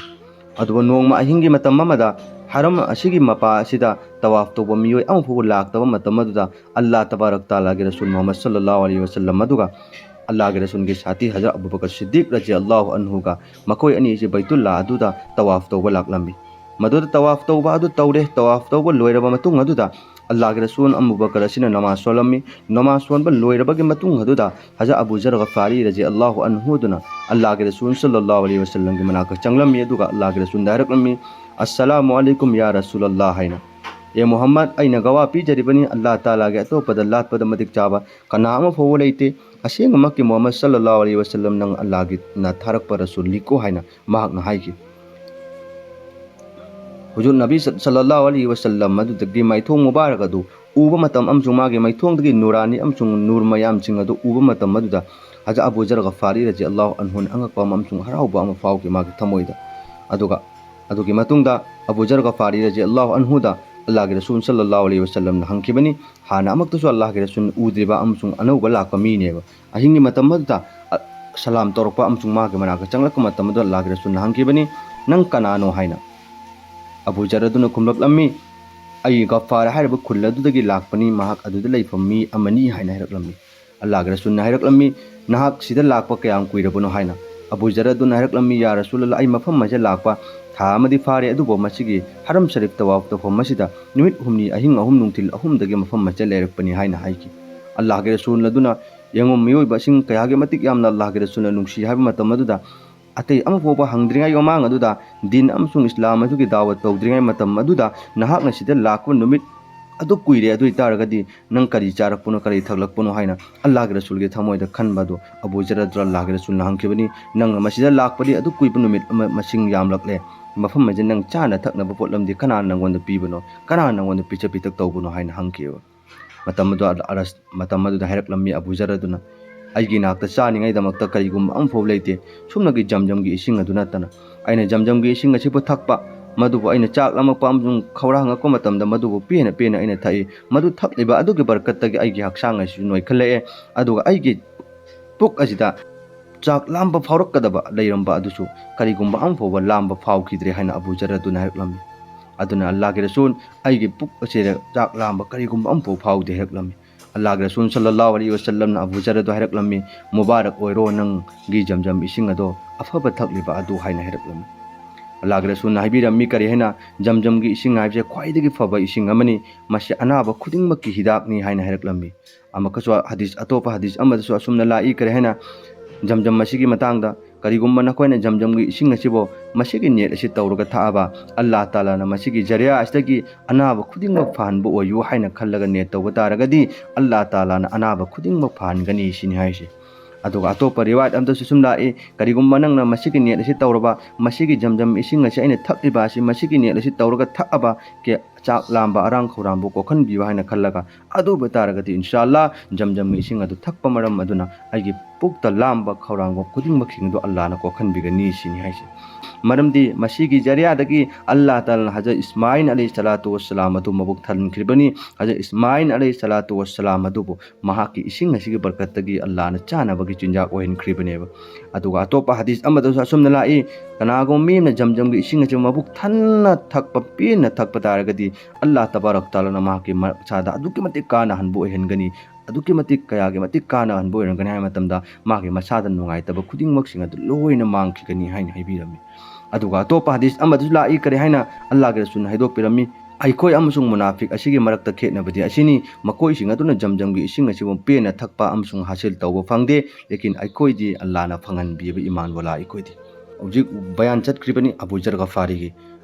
ꯑꯗꯨꯕꯨ ꯅꯣꯡꯃ ꯑꯍꯤꯡꯒꯤ ꯃꯇꯝ ꯑꯃꯗ ꯍꯔꯝ ꯑꯁꯤꯒꯤ ꯃꯄꯥ ꯑꯁꯤꯗ ꯇꯋꯥꯐ ꯇꯧꯕ ꯃꯤꯑꯣꯏ ꯑꯃꯐꯥꯎꯕ ꯂꯥꯛꯇꯕ ꯃꯇꯝ ꯑꯗꯨꯗ ꯑꯜꯂꯥꯍ ꯇꯕꯥꯔꯛ ꯇꯥꯂꯥꯒꯤ ꯔꯁꯨꯜ ꯃꯨꯍꯝꯃꯗ ꯁꯜꯂꯜꯂꯥꯍꯨ ꯑꯂꯩꯍꯤ ꯋꯥꯁꯜꯂꯝ ꯑꯗꯨꯒ ꯑꯜꯂꯥꯍꯒꯤ ꯔꯁꯨꯜꯒꯤ ꯁꯥꯊꯤ ꯍꯖꯔꯠ ꯑꯕꯨ ꯕꯀꯔ ꯁꯤꯗꯤꯛ ꯔꯖꯤ ꯑꯜꯂꯥꯍꯨ ꯑꯟꯍꯨꯒ ꯃꯈꯣꯏ ꯑꯅꯤꯁꯤ ꯕꯩꯇꯨꯜꯂꯥ ꯑꯗꯨꯗ ꯇꯋꯥꯐ ꯇꯧꯕ ꯂꯥꯛꯂꯝꯃꯤ꯫ ꯃꯗꯨꯗ ꯇꯋꯥꯐ ꯇꯧꯕ ꯑꯗꯨ ꯇꯧꯔꯦ꯫ ꯇꯋꯥꯐ ꯇꯧꯕ ꯂꯣꯏꯔꯕ ꯃꯇꯨꯡ ꯑꯗꯨꯗ ꯑꯜꯂꯥꯍꯒꯤ ꯔꯁꯨꯜ ꯑꯕꯨ ꯕꯀꯔ ꯑꯁꯤꯅ ꯅꯃꯥꯖ ꯁꯣꯜꯂꯝꯃꯤ꯫ ꯅꯃꯥꯖ ꯁꯣꯟꯕ ꯂꯣꯏꯔꯕꯒꯤ ꯃꯇꯨꯡ ꯑꯗꯨꯗ ꯍꯖꯔꯠ ꯑꯕꯨ ꯖꯔ ꯒꯐꯥꯔꯤ ꯔꯖꯤ ꯑꯜꯂꯥꯍꯨ ꯑꯟꯍꯨꯗꯨꯅ ꯑꯜꯂꯥꯍꯒꯤ ꯔꯁꯨꯜ ꯁꯜꯂꯜꯂꯥꯍꯨ ꯑꯂꯩꯍꯤ ꯋꯥꯁꯜꯂꯝꯒꯤ ꯃꯅꯥꯛꯇ ꯆꯪꯂꯝꯃꯤ, ꯑꯗꯨꯒ ꯑꯜꯂꯥꯍꯒꯤ ꯔꯁꯨꯜꯗ ꯍꯥꯏꯔꯛꯂꯝꯃꯤ, "ꯑꯁꯁꯂꯥꯃꯨ ꯑꯂꯩꯀꯨꯝ ꯌꯥ ꯔꯁꯨꯂꯜꯂꯥꯍ" ꯍꯥꯏꯅ꯫ "ꯑꯦ ꯃꯨꯍꯝꯃꯗ, ꯑꯩꯅ ꯒꯋꯥ ꯄꯤꯖꯔꯤꯕꯅꯤ, ꯑꯜꯂꯥꯍ ꯇꯥꯂꯥꯒꯤ ꯑꯇꯣꯞꯄꯗ ꯂꯥꯠꯄꯗ ꯃꯇꯤꯛ ꯆꯥꯕ ꯀꯅꯥ ꯑꯃ ꯐꯥꯎꯕ ꯂꯩꯇꯦ꯫ ꯑꯁꯦꯡꯕꯃꯛꯀꯤ ꯃꯨꯍꯝꯃꯗ ꯁꯜꯂꯜꯂꯥꯍꯨ ꯑꯂꯩꯍꯤ ꯋꯥꯁꯜꯂꯝ ꯅꯪ ꯑꯜꯂꯥꯍꯒꯤꯅ ꯊꯥꯔꯛꯄ ꯔꯁꯨꯜꯅꯤꯀꯣ" ꯍꯥꯏꯅ ꯃꯍꯥꯛꯅ ꯍꯥꯏꯈꯤ꯫ ꯍꯨꯖꯨꯔ ꯅꯕꯤ ꯁ-, ꯁꯜꯂꯜꯂꯥꯍꯨ ꯑꯂꯩꯍꯤ ꯋꯥꯁꯜꯂꯝ ꯑꯗꯨꯗꯒꯤ ꯃꯥꯏꯊꯣꯡ ꯃꯨꯕꯥꯔꯛ ꯑꯗꯨ ꯎꯕ ꯃꯇꯝ ꯑꯃꯁꯨꯡ ꯃꯥꯒꯤ ꯃꯥꯏꯊꯣꯡꯗꯒꯤ ꯅꯨꯔꯥꯅꯤ ꯑꯃꯁꯨꯡ ꯅꯨꯔ ꯃꯌꯥꯝꯁꯤꯡ ꯑꯗꯨ ꯎꯕ ꯃꯇꯝ ꯑꯗꯨꯗ ꯍꯖꯔꯠ ꯑꯕꯨ ꯖꯔ ꯒꯐꯥꯔꯤ ꯔꯖꯤ ꯑꯜꯂꯥꯍꯨ ꯑꯟꯍꯨꯅ ꯑꯉꯛꯄ ꯑꯃ ꯑꯃꯁꯨꯡ ꯍꯔꯥꯎꯕ ꯑꯃ ꯐꯥꯎꯈꯤ ꯃꯥꯒꯤ ꯊꯃꯣꯏꯗ꯫ ꯑꯗꯨꯒ ꯑꯗꯨꯒꯤ ꯃꯇꯨꯡꯗ ꯑꯕꯨ ꯖꯔ ꯒꯐꯥꯔꯤ ꯔꯖꯤ ꯑꯜꯂꯥꯍꯨ ꯑꯟꯍꯨꯗ ꯑꯜꯂꯥꯍꯒꯤ ꯔꯁꯨꯜ ꯁꯜꯂꯜꯂꯥꯍꯨ ꯑꯂꯩꯍꯤ ꯋꯥꯁꯜꯂꯝꯅ ꯍꯪꯈꯤꯕꯅꯤ꯫ ꯍꯥꯟꯅ ꯑꯃꯨꯛꯇꯁꯨ ꯑꯜꯂꯥꯍꯒꯤ ꯔꯁꯨꯜ ꯎꯗ꯭ꯔꯤꯕ ꯑꯃꯁꯨꯡ ꯑꯅꯧꯕ ꯂꯥꯛꯄ ꯃꯤꯅꯦꯕ꯫ ꯑꯍꯤꯡꯒꯤ ꯃꯇꯝ ꯑꯗꯨꯗ, ꯑ, ꯁꯂꯥꯝ ꯇꯧꯔꯛꯄ ꯑꯃꯁꯨꯡ ꯃꯥꯒꯤ ꯃꯅꯥꯛꯇ ꯆꯪꯂꯛꯄ ꯃꯇꯝ ꯑꯗꯨꯗ ꯑꯜꯂꯥꯍꯒꯤ ꯔꯁꯨꯜꯅ ꯍꯪꯈꯤꯕꯅꯤ, "ꯅꯪ ꯀꯅꯥꯅꯣ?" ꯍꯥꯏꯅ꯫ ꯑꯕꯨ ꯖꯔ ꯑꯗꯨꯅ ꯈꯨꯝꯂꯛꯂꯝꯃꯤ, "ꯑꯩ ꯒꯐꯥꯔ ꯍꯥꯏꯔꯤꯕ ꯈꯨꯜ ꯑꯗꯨꯗꯒꯤ ꯂꯥꯛꯄꯅꯤ, ꯃꯍꯥꯛ ꯑꯗꯨꯗ ꯂꯩꯐꯝ ꯃꯤ ꯑꯃꯅꯤ" ꯍꯥꯏꯅ ꯍꯥꯏꯔꯛꯂꯝꯃꯤ꯫ ꯑꯜꯂꯥꯍꯒꯤ ꯔꯁꯨꯜꯅ ꯍꯥꯏꯔꯛꯂꯝꯃꯤ, "ꯅꯍꯥꯛ ꯁꯤꯗ ꯂꯥꯛꯄ ꯀꯌꯥꯝ ꯀꯨꯏꯔꯕꯅꯣ?" ꯍꯥꯏꯅ꯫ ꯑꯕꯨ ꯖꯔ ꯑꯗꯨꯅ ꯍꯥꯏꯔꯛꯂꯝꯃꯤ, "ꯌꯥ ꯔꯁꯨꯂꯜꯂꯥꯍ, ꯑꯩ ꯃꯐꯝ ꯑꯁꯤꯗ ꯂꯥꯛꯄ ꯊꯥ ꯑꯃꯗꯤ ꯐꯥꯔꯦ, ꯑꯗꯨꯕꯨ ꯃꯁꯤꯒꯤ ꯍꯔꯝ ꯁꯔꯤꯐ ꯇꯋꯥꯐ ꯇꯧꯐꯝ ꯑꯁꯤꯗ ꯅꯨꯃꯤꯠ ꯍꯨꯝꯅꯤ ꯑꯍꯤꯡ ꯑꯍꯨꯝ ꯅꯨꯡꯊꯤꯜ ꯑꯍꯨꯝꯗꯒꯤ ꯃꯐꯝ ꯑꯁꯤꯗ ꯂꯩꯔꯛꯄꯅꯤ" ꯍꯥꯏꯅ ꯍꯥꯏꯈꯤ꯫ ꯑꯜꯂꯥꯍꯒꯤ ꯔꯁꯨꯜ ꯑꯗꯨꯅ, "ꯌꯦꯡꯉꯨ, ꯃꯤꯑꯣꯏꯕꯁꯤꯡ ꯀꯌꯥꯒꯤ ꯃꯇꯤꯛ ꯌꯥꯝꯅ ꯑꯜꯂꯥꯍꯒꯤ ꯔꯁꯨꯜꯅ ꯅꯨꯡꯁꯤ" ꯍꯥꯏꯕ ꯃꯇꯝ ꯑꯗꯨꯗ, ꯑꯇꯩ ꯑꯃ ꯐꯥꯎꯕ ꯍꯪꯗ꯭ꯔꯤꯉꯩ ꯃꯃꯥꯡ ꯑꯗꯨꯗ, ꯗꯤꯟ ꯑꯃꯁꯨꯡ ꯏꯁꯂꯥꯝ ꯑꯗꯨꯒꯤ ꯗꯥꯋꯠ ꯇꯧꯗ꯭ꯔꯤꯉꯩ ꯃꯇꯝ ꯑꯗꯨꯗ, ꯅꯍꯥꯛꯅ ꯁꯤꯗ ꯂꯥꯛꯄ ꯅꯨꯃꯤꯠ ꯑꯗꯨ ꯀꯨꯏꯔꯦ, ꯑꯗꯨ ꯑꯣꯏꯇꯥꯔꯒꯗꯤ ꯅꯪ ꯀꯔꯤ ꯆꯥꯔꯛꯄꯅꯣ, ꯀꯔꯤ ꯊꯛꯂꯛꯄꯅꯣ ꯍꯥꯏꯅ ꯑꯜꯂꯥꯍꯒꯤ ꯔꯁꯨꯜꯒꯤ ꯊꯃꯣꯏꯗ ꯈꯟꯕ ꯑꯗꯨ ꯑꯕꯨ ꯖꯔ ꯑꯗꯨ ꯑꯜꯂꯥꯍꯒꯤ ꯔꯁꯨꯜꯅ ꯍꯪꯈꯤꯕꯅꯤ꯫ "ꯅꯪꯅ ꯃꯁꯤꯗ ꯂꯥꯛꯄꯗꯤ ꯑꯗꯨꯛ ꯀꯨꯏꯕ ꯅꯨꯃꯤꯠ ꯑꯃ ꯃꯁꯤꯡ ꯌꯥꯝꯂꯛꯂꯦ꯫ ꯃꯐꯝ ꯑꯁꯤꯗ ꯅꯪ ꯆꯥꯅ ꯊꯛꯅꯕ ꯄꯣꯠꯂꯝꯗꯤ ꯀꯅꯥꯅ ꯅꯪꯉꯣꯟꯗ ꯄꯤꯕꯅꯣ? ꯀꯅꯥꯅ ꯅꯪꯉꯣꯟꯗ ꯄꯤꯖ ꯄꯤꯊꯛ ꯇꯧꯕꯅꯣ?" ꯍꯥꯏꯅ ꯍꯪꯈꯤꯕ꯫ ꯃꯇꯝ ꯑꯗꯨ ꯑꯔꯁ-, ꯃꯇꯝ ꯑꯗꯨꯗ ꯍꯥꯏꯔꯛꯂꯝꯃꯤ ꯑꯕꯨ ꯖꯔ ꯑꯗꯨꯅ, "ꯑꯩꯒꯤ ꯅꯥꯛꯇ ꯆꯥꯅꯤꯡꯉꯥꯏꯗꯃꯛꯇ ꯀꯔꯤꯒꯨꯝꯕ ꯑꯃꯐꯥꯎ ꯂꯩꯇꯦ, ꯁꯨꯞꯅꯒꯤ ꯖꯝꯖꯝꯒꯤ ꯏꯁꯤꯡ ꯑꯗꯨ ꯅꯠꯇꯅ꯫ ꯑꯩꯅ ꯖꯝꯖꯝꯒꯤ ꯏꯁꯤꯡ ꯑꯁꯤꯕꯨ ꯊꯛꯄ, ꯃꯗꯨꯕꯨ ꯑꯩꯅ ꯆꯥꯛ ꯂꯥꯝꯃꯛꯄ ꯑꯃꯁꯨꯡ ꯈꯧꯔꯥꯡꯉꯛꯄ ꯃꯇꯝꯗ ꯃꯗꯨꯕꯨ ꯄꯦꯟꯅ ꯄꯦꯟꯅ ꯑꯩꯅ ꯊꯛꯏ꯫ ꯃꯗꯨ ꯊꯛꯂꯤꯕ ꯑꯗꯨꯒꯤ ꯕꯔꯀꯠꯇꯒꯤ ꯑꯩꯒꯤ ꯍꯛꯆꯥꯡ ꯑꯁꯤꯁꯨ ꯅꯣꯏꯈꯠꯂꯛꯑꯦ, ꯑꯗꯨꯒ ꯑꯩꯒꯤ ꯄꯨꯛ ꯑꯁꯤꯗ ꯆꯥꯛ ꯂꯥꯝꯕ ꯐꯥꯎꯔꯛꯀꯗꯕ ꯂꯩꯔꯝꯕ ꯑꯗꯨꯁꯨ ꯀꯔꯤꯒꯨꯝꯕ ꯑꯃꯐꯥꯎꯕ ꯂꯥꯝꯕ ꯐꯥꯎꯈꯤꯗ꯭ꯔꯦ ꯍꯥꯏꯅ ꯑꯕꯨ ꯖꯔ ꯑꯗꯨꯅ ꯍꯥꯏꯔꯛꯂꯝꯃꯤ꯫ ꯑꯗꯨꯅ ꯑꯜꯂꯥꯍꯒꯤ ꯔꯁꯨꯜ, ꯑꯩꯒꯤ ꯄꯨꯛ ꯑꯁꯤꯗ ꯆꯥꯛ ꯂꯥꯝꯕ ꯀꯔꯤꯒꯨꯝꯕ ꯑꯃꯐꯥꯎ ꯐꯥꯎꯗꯦ ꯍꯥꯏꯔꯛꯂꯝꯃꯤ꯫ ꯑꯜꯂꯥꯍꯒꯤ ꯔꯁꯨꯜ ꯁꯜꯂꯜꯂꯥꯍꯨ ꯑꯂꯩꯍꯤ ꯋꯁꯜꯂꯝꯅ ꯑꯕꯨ ꯖꯔ ꯑꯗꯨ ꯍꯥꯏꯔꯛꯂꯝꯃꯤ, "ꯃꯨꯕꯥꯔꯛ ꯑꯣꯏꯔꯣ ꯅꯪꯒꯤ ꯖꯝꯖꯝ ꯏꯁꯤꯡ ꯑꯗꯣ, ꯑꯐꯕ ꯊꯛꯂꯤꯕ ꯑꯗꯨ" ꯍꯥꯏꯅ ꯍꯥꯏꯔꯛꯂꯝꯃꯤ꯫ ꯑꯜꯂꯥꯍꯒꯤ ꯔꯁꯨꯜꯅ ꯍꯥꯏꯕꯤꯔꯝꯃꯤ ꯀꯔꯤ ꯍꯥꯏꯅ, "ꯖꯝꯖꯝꯒꯤ ꯏꯁꯤꯡ ꯍꯥꯏꯕꯁꯦ ꯈ꯭ꯋꯥꯏꯗꯒꯤ ꯐꯕ ꯏꯁꯤꯡ ꯑꯃꯅꯤ, ꯃꯁꯤ ꯑꯅꯥꯕ ꯈꯨꯗꯤꯡꯃꯛꯀꯤ ꯍꯤꯗꯥꯛꯅꯤ" ꯍꯥꯏꯅ ꯍꯥꯏꯔꯛꯂꯝꯃꯤ꯫ ꯑꯃꯨꯛꯀꯁꯨ ꯍꯗꯤꯁ, ꯑꯇꯣꯞꯄ ꯍꯗꯤꯁ ꯑꯃꯗꯁꯨ ꯑꯁꯨꯝꯅ ꯂꯥꯛꯏ ꯀꯔꯤ ꯍꯥꯏꯅ, ꯖꯝꯖꯝ ꯑꯁꯤꯒꯤ ꯃꯇꯥꯡꯗ, "ꯀꯔꯤꯒꯨꯝꯕ ꯅꯈꯣꯏꯅ ꯖꯝꯖꯝꯒꯤ ꯏꯁꯤꯡ ꯑꯁꯤꯕꯨ ꯃꯁꯤꯒꯤ ꯅꯦꯠ ꯑꯁꯤ ꯇꯧꯔꯒ ꯊꯛꯑꯕ, ꯑꯜꯂꯥꯍ ꯇꯥꯂꯥꯅ ꯃꯁꯤꯒꯤ ꯖꯔꯤꯌꯥ ꯑꯁꯤꯗꯒꯤ ꯑꯅꯥꯕ ꯈꯨꯗꯤꯡꯃꯛ ꯐꯍꯟꯕ ꯑꯣꯏꯌꯨ ꯍꯥꯏꯅ ꯈꯜꯂꯒ ꯅꯦꯠ ꯇꯧꯕ ꯇꯥꯔꯒꯗꯤ, ꯑꯜꯂꯥꯍ ꯇꯥꯂꯥꯅ ꯑꯅꯥꯕ ꯈꯨꯗꯤꯡꯃꯛ ꯐꯍꯟꯒꯅꯤ" ꯁꯤꯅꯤ ꯍꯥꯏꯁꯦ꯫ ꯑꯗꯨꯒ ꯑꯇꯣꯞꯄ ꯔꯤꯋꯥꯌꯠ ꯑꯃꯗꯁꯨ ꯁꯨꯝ ꯂꯥꯛꯏ, "ꯀꯔꯤꯒꯨꯝꯕ ꯅꯪꯅ ꯃꯁꯤꯒꯤ ꯅꯦꯠ ꯑꯁꯤ ꯇꯧꯔꯕ, ꯃꯁꯤꯒꯤ ꯖꯝꯖꯝ ꯏꯁꯤꯡ ꯑꯁꯤ ꯑꯩꯅ ꯊꯛꯂꯤꯕ ꯑꯁꯤ, ꯃꯁꯤꯒꯤ ꯅꯦꯠ ꯑꯁꯤ ꯇꯧꯔꯒ ꯊꯛꯑꯕ, ꯀꯦ-, ꯆꯥꯛ ꯂꯥꯝꯕ, ꯑꯔꯥꯡ ꯈꯧꯔꯥꯡꯕ ꯀꯣꯛꯍꯟꯕꯤꯌꯨ" ꯍꯥꯏꯅ ꯈꯜꯂꯒ, ꯑꯗꯨ ꯑꯣꯏꯕ ꯇꯥꯔꯒꯗꯤ ꯏꯟꯁꯥ ꯑꯜꯂꯥꯍ ꯖꯝꯖꯝꯒꯤ ꯏꯁꯤꯡ ꯑꯗꯨ ꯊꯛꯄ ꯃꯔꯝ ꯑꯗꯨꯅ ꯑꯩꯒꯤ ꯄꯨꯛꯇ ꯂꯥꯝꯕ ꯈꯧꯔꯥꯡꯕ ꯈꯨꯗꯤꯡꯃꯛꯁꯤꯡ ꯑꯗꯨ ꯑꯜꯂꯥꯍꯅ ꯀꯣꯛꯍꯟꯕꯤꯒꯅꯤ ꯁꯤꯅꯤ ꯍꯥꯏꯁꯦ꯫ ꯃꯔꯝꯗꯤ ꯃꯁꯤꯒꯤ ꯖꯔꯤꯌꯥꯗꯒꯤ ꯑꯜꯂꯥꯍ ꯇꯥꯂꯥꯅ ꯍꯖꯔꯠ ꯏꯁꯃꯥꯏꯜ ꯑꯂꯩꯍꯤ ꯁꯂꯥꯇꯨ ꯋꯁꯁꯂꯥꯝ ꯑꯗꯨ ꯃꯕꯨꯛ ꯊꯟꯈ꯭ꯔꯤꯕꯅꯤ꯫ ꯍꯖꯔꯠ ꯏꯁꯃꯥꯏꯜ ꯑꯂꯩꯍꯤ ꯁꯂꯥꯇꯨ ꯋꯁꯁꯂꯥꯝ ꯑꯗꯨꯕꯨ ꯃꯍꯥꯛꯀꯤ ꯏꯁꯤꯡ ꯑꯁꯤꯒꯤ ꯕꯔꯀꯠꯇꯒꯤ ꯑꯜꯂꯥꯍꯅ ꯆꯥꯅꯕꯒꯤ ꯆꯤꯟꯖꯥꯛ ꯑꯣꯏꯍꯟꯈ꯭ꯔꯤꯕꯅꯦꯕ꯫ ꯑꯗꯨꯒ ꯑꯇꯣꯞꯄ ꯍꯗꯤꯁ ꯑꯃꯗꯁꯨ ꯑꯁꯨꯝꯅ ꯂꯥꯛꯏ, "ꯀꯅꯥꯒꯨꯝꯕ ꯃꯤ ꯑꯃꯅ ꯖꯝꯖꯝꯒꯤ ꯏꯁꯤꯡ ꯑꯁꯤ ꯃꯕꯨꯛ ꯊꯟꯅ ꯊꯛꯄ, ꯄꯦꯟꯅ ꯊꯛꯄ ꯇꯥꯔꯒꯗꯤ, ꯑꯜꯂꯥꯍ ꯇꯕꯥꯔꯛ ꯇꯥꯂꯥꯅ ꯃꯍꯥꯛꯀꯤ ꯃꯁꯥꯗ ꯑꯗꯨꯛꯀꯤ ꯃꯇꯤꯛ ꯀꯥꯟꯅꯍꯟꯕ ꯑꯣꯏꯍꯟꯒꯅꯤ, ꯑꯗꯨꯛꯀꯤ ꯃꯇꯤꯛ ꯀꯌꯥꯒꯤ ꯃꯇꯤꯛ ꯀꯥꯟꯅꯍꯟꯕ ꯑꯣꯏꯔꯝꯒꯅꯤ" ꯍꯥꯏꯕ ꯃꯇꯝꯗ, ꯃꯥꯒꯤ ꯃꯁꯥꯗ ꯅꯨꯡꯉꯥꯏꯇꯕ ꯈꯨꯗꯤꯡꯃꯛꯁꯤꯡ ꯑꯗꯨ ꯂꯣꯏꯅ ꯃꯥꯡꯈꯤꯒꯅꯤ ꯍꯥꯏꯅ ꯍꯥꯏꯕꯤꯔꯝꯃꯤ꯫ ꯑꯗꯨꯒ ꯑꯇꯣꯞꯄ ꯍꯗꯤꯁ ꯑꯃꯗꯁꯨ ꯂꯥꯛꯏ ꯀꯔꯤ ꯍꯥꯏꯅ, ꯑꯜꯂꯥꯍꯒꯤ ꯔꯁꯨꯜꯅ ꯍꯥꯏꯗꯣꯛꯄꯤꯔꯝꯃꯤ, "ꯑꯩꯈꯣꯏ ꯑꯃꯁꯨꯡ ꯃꯨꯅꯥꯐꯤꯛ ꯑꯁꯤꯒꯤ ꯃꯔꯛꯇ ꯈꯦꯠꯅꯕꯗꯤ ꯑꯁꯤꯅꯤ, ꯃꯈꯣꯏꯁꯤꯡ ꯑꯗꯨꯅ ꯖꯝꯖꯝꯒꯤ ꯏꯁꯤꯡ ꯑꯁꯤꯕꯨ ꯄꯦꯟꯅ ꯊꯛꯄ ꯑꯃꯁꯨꯡ ꯍꯥꯁꯤꯜ ꯇꯧꯕ ꯐꯪꯗꯦ, ꯂꯦꯀꯤꯟ ꯑꯩꯈꯣꯏꯗꯤ ꯑꯜꯂꯥꯍꯅ ꯐꯪꯍꯟꯕꯤꯕ ꯏꯃꯥꯟ ꯋꯥꯂꯥ ꯑꯩꯈꯣꯏꯗꯤ"꯫ ꯍꯧꯖꯤꯛ ꯕꯌꯥꯟ ꯆꯠꯈ꯭ꯔꯤꯕꯅꯤ ꯑꯕꯨ ꯖꯔ ꯒꯐꯥꯔꯤꯒꯤ꯫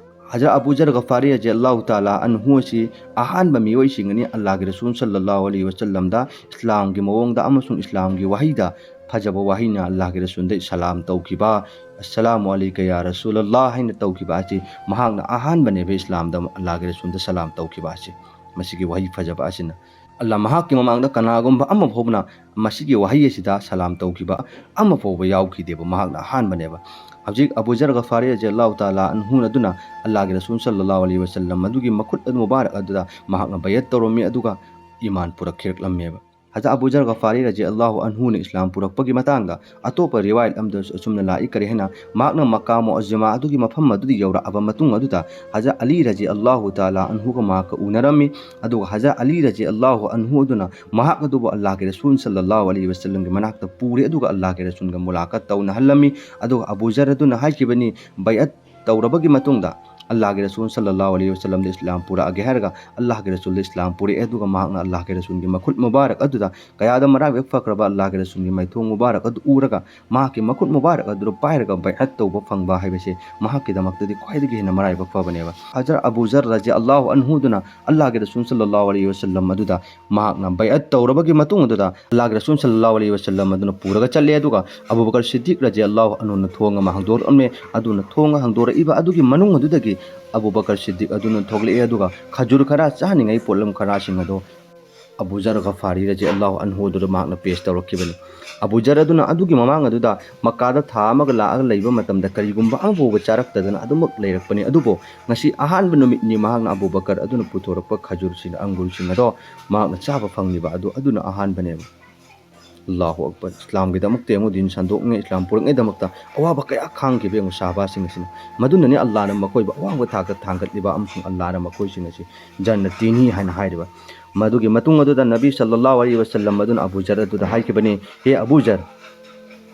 ꯍꯖꯔꯠ ꯑꯕꯨ ꯖꯔ ꯒꯐꯥꯔꯤ ꯔꯖꯤꯌꯜꯂꯥꯍꯨ ꯇꯥꯂꯥ ꯑꯟꯍꯨ ꯑꯁꯤ ꯑꯍꯥꯟꯕ ꯃꯤꯑꯣꯏꯁꯤꯡꯅꯤ ꯑꯜꯂꯥꯍꯒꯤ ꯔꯁꯨꯜ ꯁꯜꯂꯜꯂꯥꯍꯨ ꯑꯂꯩꯍꯤ ꯋꯁꯜꯂꯝꯗ ꯏꯁꯂꯥꯝꯒꯤ ꯃꯑꯣꯡꯗ ꯑꯃꯁꯨꯡ ꯏꯁꯂꯥꯝꯒꯤ ꯋꯥꯍꯩꯗ ꯐꯖꯕ ꯋꯥꯍꯩꯅ ꯑꯜꯂꯥꯍꯒꯤ ꯔꯁꯨꯜꯗ ꯁꯂꯥꯝ ꯇꯧꯈꯤꯕ, "ꯑꯁꯁꯂꯥꯃꯨ ꯑꯂꯩꯀ ꯌꯥ ꯔꯁꯨꯂꯜꯂꯥꯍ" ꯍꯥꯏꯅ ꯇꯧꯈꯤꯕ ꯑꯁꯤ ꯃꯍꯥꯛꯅ ꯑꯍꯥꯟꯕꯅꯦꯕ ꯏꯁꯂꯥꯝꯗ ꯑꯜꯂꯥꯍꯒꯤ ꯔꯁꯨꯜꯗ ꯁꯂꯥꯝ ꯇꯧꯈꯤꯕ ꯑꯁꯤ꯫ ꯃꯁꯤꯒꯤ ꯋꯥꯍꯩ ꯐꯖꯕ ꯑꯁꯤꯅ ꯑꯜꯂꯥꯍ ꯃꯍꯥꯛꯀꯤ ꯃꯃꯥꯡꯗ ꯀꯅꯥꯒꯨꯝꯕ ꯑꯃ ꯐꯥꯎꯕꯅ ꯃꯁꯤꯒꯤ ꯋꯥꯍꯩ ꯑꯁꯤꯗ ꯁꯂꯥꯝ ꯇꯧꯈꯤꯕ ꯑꯃ ꯐꯥꯎꯕ ꯌꯥꯎꯈꯤꯗꯦꯕ, ꯃꯍꯥꯛꯅ ꯑꯍꯥꯟꯕꯅꯦꯕ꯫ ꯍꯧꯖꯤꯛ ꯑꯕꯨ ꯖꯔ ꯒꯐꯥꯔꯤ ꯔꯖꯤꯌꯜꯂꯥꯍꯨ ꯇꯥꯂꯥ ꯑꯟꯍꯨ ꯑꯗꯨꯅ ꯑꯜꯂꯥꯍꯒꯤ ꯔꯁꯨꯜ ꯁꯜꯂꯜꯂꯥꯍꯨ ꯑꯂꯩꯍꯤ ꯋꯁꯜꯂꯝ ꯑꯗꯨꯒꯤ ꯃꯈꯨꯠ ꯑꯗꯨ ꯃꯨꯕꯥꯔꯛ ꯑꯗꯨꯗ ꯃꯍꯥꯛꯅ ꯕꯌꯠ ꯇꯧꯔꯝꯃꯤ, ꯑꯗꯨꯒ ꯏꯃꯥꯟ ꯄꯨꯔꯛꯈꯤꯔꯛꯂꯝꯃꯦꯕ꯫ ꯍꯖꯔꯠ ꯑꯕꯨ ꯖꯔ ꯒꯐꯥꯔꯤ ꯔꯖꯤ ꯑꯜꯂꯥꯍꯨ ꯑꯟꯍꯨꯅ ꯏꯁꯂꯥꯝ ꯄꯨꯔꯛꯄꯒꯤ ꯃꯇꯥꯡꯗ ꯑꯇꯣꯞꯄ ꯔꯤꯋꯥꯌꯠ ꯑꯃꯗꯁꯨ ꯑꯁꯨꯝꯅ ꯂꯥꯛꯏ꯫ ꯀꯔꯤ ꯍꯥꯏꯅ? ꯃꯍꯥꯛꯅ ꯃꯛꯀꯥ ꯃꯨꯑꯖꯃꯥ ꯑꯗꯨꯒꯤ ꯃꯐꯝ ꯑꯗꯨꯗ ꯌꯧꯔꯛꯑꯕ ꯃꯇꯨꯡ ꯑꯗꯨꯗ ꯍꯖꯔꯠ ꯑꯂꯤ ꯔꯖꯤ ꯑꯜꯂꯥꯍꯨ ꯇꯥꯂꯥ ꯑꯟꯍꯨꯒ ꯃꯍꯥꯛꯀ ꯎꯅꯔꯝꯃꯤ꯫ ꯑꯗꯨꯒ ꯍꯖꯔꯠ ꯑꯂꯤ ꯔꯖꯤ ꯑꯜꯂꯥꯍꯨ ꯑꯟꯍꯨ ꯑꯗꯨꯅ ꯃꯍꯥꯛ ꯑꯗꯨꯕꯨ ꯑꯜꯂꯥꯍꯒꯤ ꯔꯁꯨꯜ ꯁꯜꯂꯜꯂꯥꯍꯨ ꯑꯂꯩꯍꯤ ꯋꯁꯜꯂꯝꯒꯤ ꯃꯅꯥꯛꯇ ꯄꯨꯔꯦ, ꯑꯗꯨꯒ ꯑꯜꯂꯥꯍꯒꯤ ꯔꯁꯨꯜꯒ ꯃꯨꯂꯥꯀꯠ ꯇꯧꯅꯍꯜꯂꯝꯃꯤ꯫ ꯑꯗꯨꯒ ꯑꯕꯨ ꯖꯔ ꯑꯗꯨꯅ ꯍꯥꯏꯈꯤꯕꯅꯤ, ꯕꯩꯑꯠ ꯇꯧꯔꯕꯒꯤ ꯃꯇꯨꯡꯗ ꯑꯜꯂꯥꯍꯒꯤ ꯔꯁꯨꯜ ꯁꯜꯂꯜꯂꯥꯍꯨ ꯑꯂꯩꯍꯤ ꯋꯁꯜꯂꯝꯗ ꯏꯁꯂꯥꯝ ꯄꯨꯔꯛꯑꯒꯦ ꯍꯥꯏꯔꯒ ꯑꯜꯂꯥꯍꯒꯤ ꯔꯁꯨꯜꯗ ꯏꯁꯂꯥꯝ ꯄꯨꯔꯛꯑꯦ꯫ ꯑꯗꯨꯒ ꯃꯍꯥꯛꯅ ꯑꯜꯂꯥꯍꯒꯤ ꯔꯁꯨꯜꯒꯤ ꯃꯈꯨꯠ ꯃꯨꯕꯥꯔꯛ ꯑꯗꯨꯗ, ꯀꯌꯥꯗ ꯃꯔꯥꯏꯕꯛ ꯐꯈ꯭ꯔꯕ ꯑꯜꯂꯥꯍꯒꯤ ꯔꯁꯨꯜꯒꯤ ꯃꯥꯏꯊꯣꯡ ꯃꯨꯕꯥꯔꯛ ꯑꯗꯨ ꯎꯔꯒ ꯃꯍꯥꯛꯀꯤ ꯃꯈꯨꯠ ꯃꯨꯕꯥꯔꯛ ꯑꯗꯨꯗ ꯄꯥꯏꯔꯒ ꯕꯩꯑꯠ ꯇꯧꯕ ꯐꯪꯕ ꯍꯥꯏꯕꯁꯦ ꯃꯍꯥꯛꯀꯤꯗꯃꯛꯇꯗꯤ ꯈ꯭ꯋꯥꯏꯗꯒꯤ ꯍꯦꯟꯅ ꯃꯔꯥꯏꯕꯛ ꯐꯕꯅꯦꯕ꯫ ꯍꯖꯔꯠ ꯑꯕꯨ ꯖꯔ ꯔꯖꯤ ꯑꯜꯂꯥꯍꯨ ꯑꯟꯍꯨꯗꯨꯅ ꯑꯜꯂꯥꯍꯒꯤ ꯔꯁꯨꯜ ꯁꯜꯂꯜꯂꯥꯍꯨ ꯑꯂꯩꯍꯤ ꯋꯁꯜꯂꯝ ꯑꯗꯨꯗ ꯃꯍꯥꯛꯅ ꯕꯩꯑꯠ ꯇꯧꯔꯕꯒꯤ ꯃꯇꯨꯡ ꯑꯗꯨꯗ ꯑꯜꯂꯥꯍꯒꯤ ꯔꯁꯨꯜ ꯁꯜꯂꯜꯂꯥꯍꯨ ꯑꯂꯩꯍꯤ ꯋꯁꯜꯂꯝ ꯑꯗꯨꯅ ꯄꯨꯔꯒ ꯆꯠꯂꯦ꯫ ꯑꯗꯨꯒ ꯑꯕꯨ ꯕꯀꯔ ꯁꯤꯗꯤꯛ ꯔꯖꯤ ꯑꯜꯂꯥꯍꯨ ꯑꯟꯍꯨꯅ ꯊꯣꯡ ꯑꯃ ꯍꯥꯡꯗꯣꯔꯛꯑꯝꯃꯦ꯫ ꯑꯗꯨꯅ ꯊꯣꯡ ꯍꯥꯡꯗꯣꯔꯛꯏꯕ ꯑꯗꯨꯒꯤ ꯃꯅꯨꯡ ꯑꯗꯨꯗꯒꯤ ꯑꯕꯨ ꯕꯀꯔ ꯁꯤꯗꯤꯛ ꯑꯗꯨꯅ ꯊꯣꯛꯂꯛꯑꯦ꯫ ꯑꯗꯨꯒ ꯈꯖꯨꯔ ꯈꯔ, ꯆꯥꯅꯤꯡꯉꯥꯏ ꯄꯣꯠꯂꯝ ꯈꯔꯁꯤꯡ ꯑꯗꯣ ꯑꯕꯨ ꯖꯔ ꯒꯐꯥꯔꯤ ꯔꯖꯤ ꯑꯜꯂꯥꯍꯨ ꯑꯟꯍꯨ ꯑꯗꯨꯗ ꯃꯍꯥꯛꯅ ꯄꯦꯁ ꯇꯧꯔꯛꯈꯤꯕꯅꯤ꯫ ꯑꯕꯨ ꯖꯔ ꯑꯗꯨꯅ ꯑꯗꯨꯒꯤ ꯃꯃꯥꯡ ꯑꯗꯨꯗ ꯃꯛꯀꯥꯗ ꯊꯥ ꯑꯃꯒ ꯂꯥꯛꯑꯒ ꯂꯩꯕ ꯃꯇꯝꯗ ꯀꯔꯤꯒꯨꯝꯕ ꯑꯃꯐꯥꯎꯕ ꯆꯥꯔꯛꯇꯗꯅ ꯑꯗꯨꯃꯛ ꯂꯩꯔꯛꯄꯅꯤ꯫ ꯑꯗꯨꯕꯨ ꯉꯁꯤ ꯑꯍꯥꯟꯕ ꯅꯨꯃꯤꯠꯅꯤ ꯃꯍꯥꯛꯅ ꯑꯕꯨ ꯕꯀꯔ ꯑꯗꯨꯅ ꯄꯨꯊꯣꯔꯛꯄ ꯈꯖꯨꯔꯁꯤꯡ, ꯑꯪꯒꯨꯔꯁꯤꯡ ꯑꯗꯣ ꯃꯍꯥꯛꯅ ꯆꯥꯕ ꯐꯪꯂꯤꯕ ꯑꯗꯨ, ꯑꯗꯨꯅ ꯑꯍꯥꯟꯕꯅꯦꯕ꯫ ꯑꯜꯂꯥꯍꯨ ꯑꯛꯕꯔ꯫ ꯏꯁꯂꯥꯝꯒꯤꯗꯃꯛꯇ ꯌꯦꯡꯉꯨ, ꯗꯤꯟ ꯁꯟꯗꯣꯛꯅꯤꯡꯉꯥꯏ, ꯏꯁꯂꯥꯝ ꯄꯨꯔꯛꯅꯉꯥꯏꯗꯃꯛꯇ ꯑꯋꯥꯕ ꯀꯌꯥ ꯈꯥꯡꯈꯤꯕ ꯌꯦꯡꯉꯨ ꯁꯍꯥꯕꯥꯁꯤꯡ ꯑꯁꯤꯅ꯫ ꯃꯗꯨꯅꯅꯤ ꯑꯜꯂꯥꯍꯅ ꯃꯈꯣꯏꯕꯨ ꯑꯋꯥꯡꯕ ꯊꯥꯛꯇ ꯊꯥꯡꯒꯠꯂꯤꯕ ꯑꯃꯁꯨꯡ ꯑꯜꯂꯥꯍꯅ ꯃꯈꯣꯏꯁꯤꯡ ꯑꯁꯤ ꯖꯟꯅꯇꯤꯅꯤ ꯍꯥꯏꯅ ꯍꯥꯏꯔꯤꯕ꯫ ꯃꯗꯨꯒꯤ ꯃꯇꯨꯡ ꯑꯗꯨꯗ ꯅꯕꯤ ꯁꯜꯂꯜꯂꯥꯍꯨ ꯑꯂꯩꯍꯤ ꯋꯁꯜꯂꯝ ꯑꯗꯨꯅ ꯑꯕꯨ ꯖꯔ ꯑꯗꯨꯗ ꯍꯥꯏꯈꯤꯕꯅꯤ, "ꯍꯦ ꯑꯕꯨ ꯖꯔ,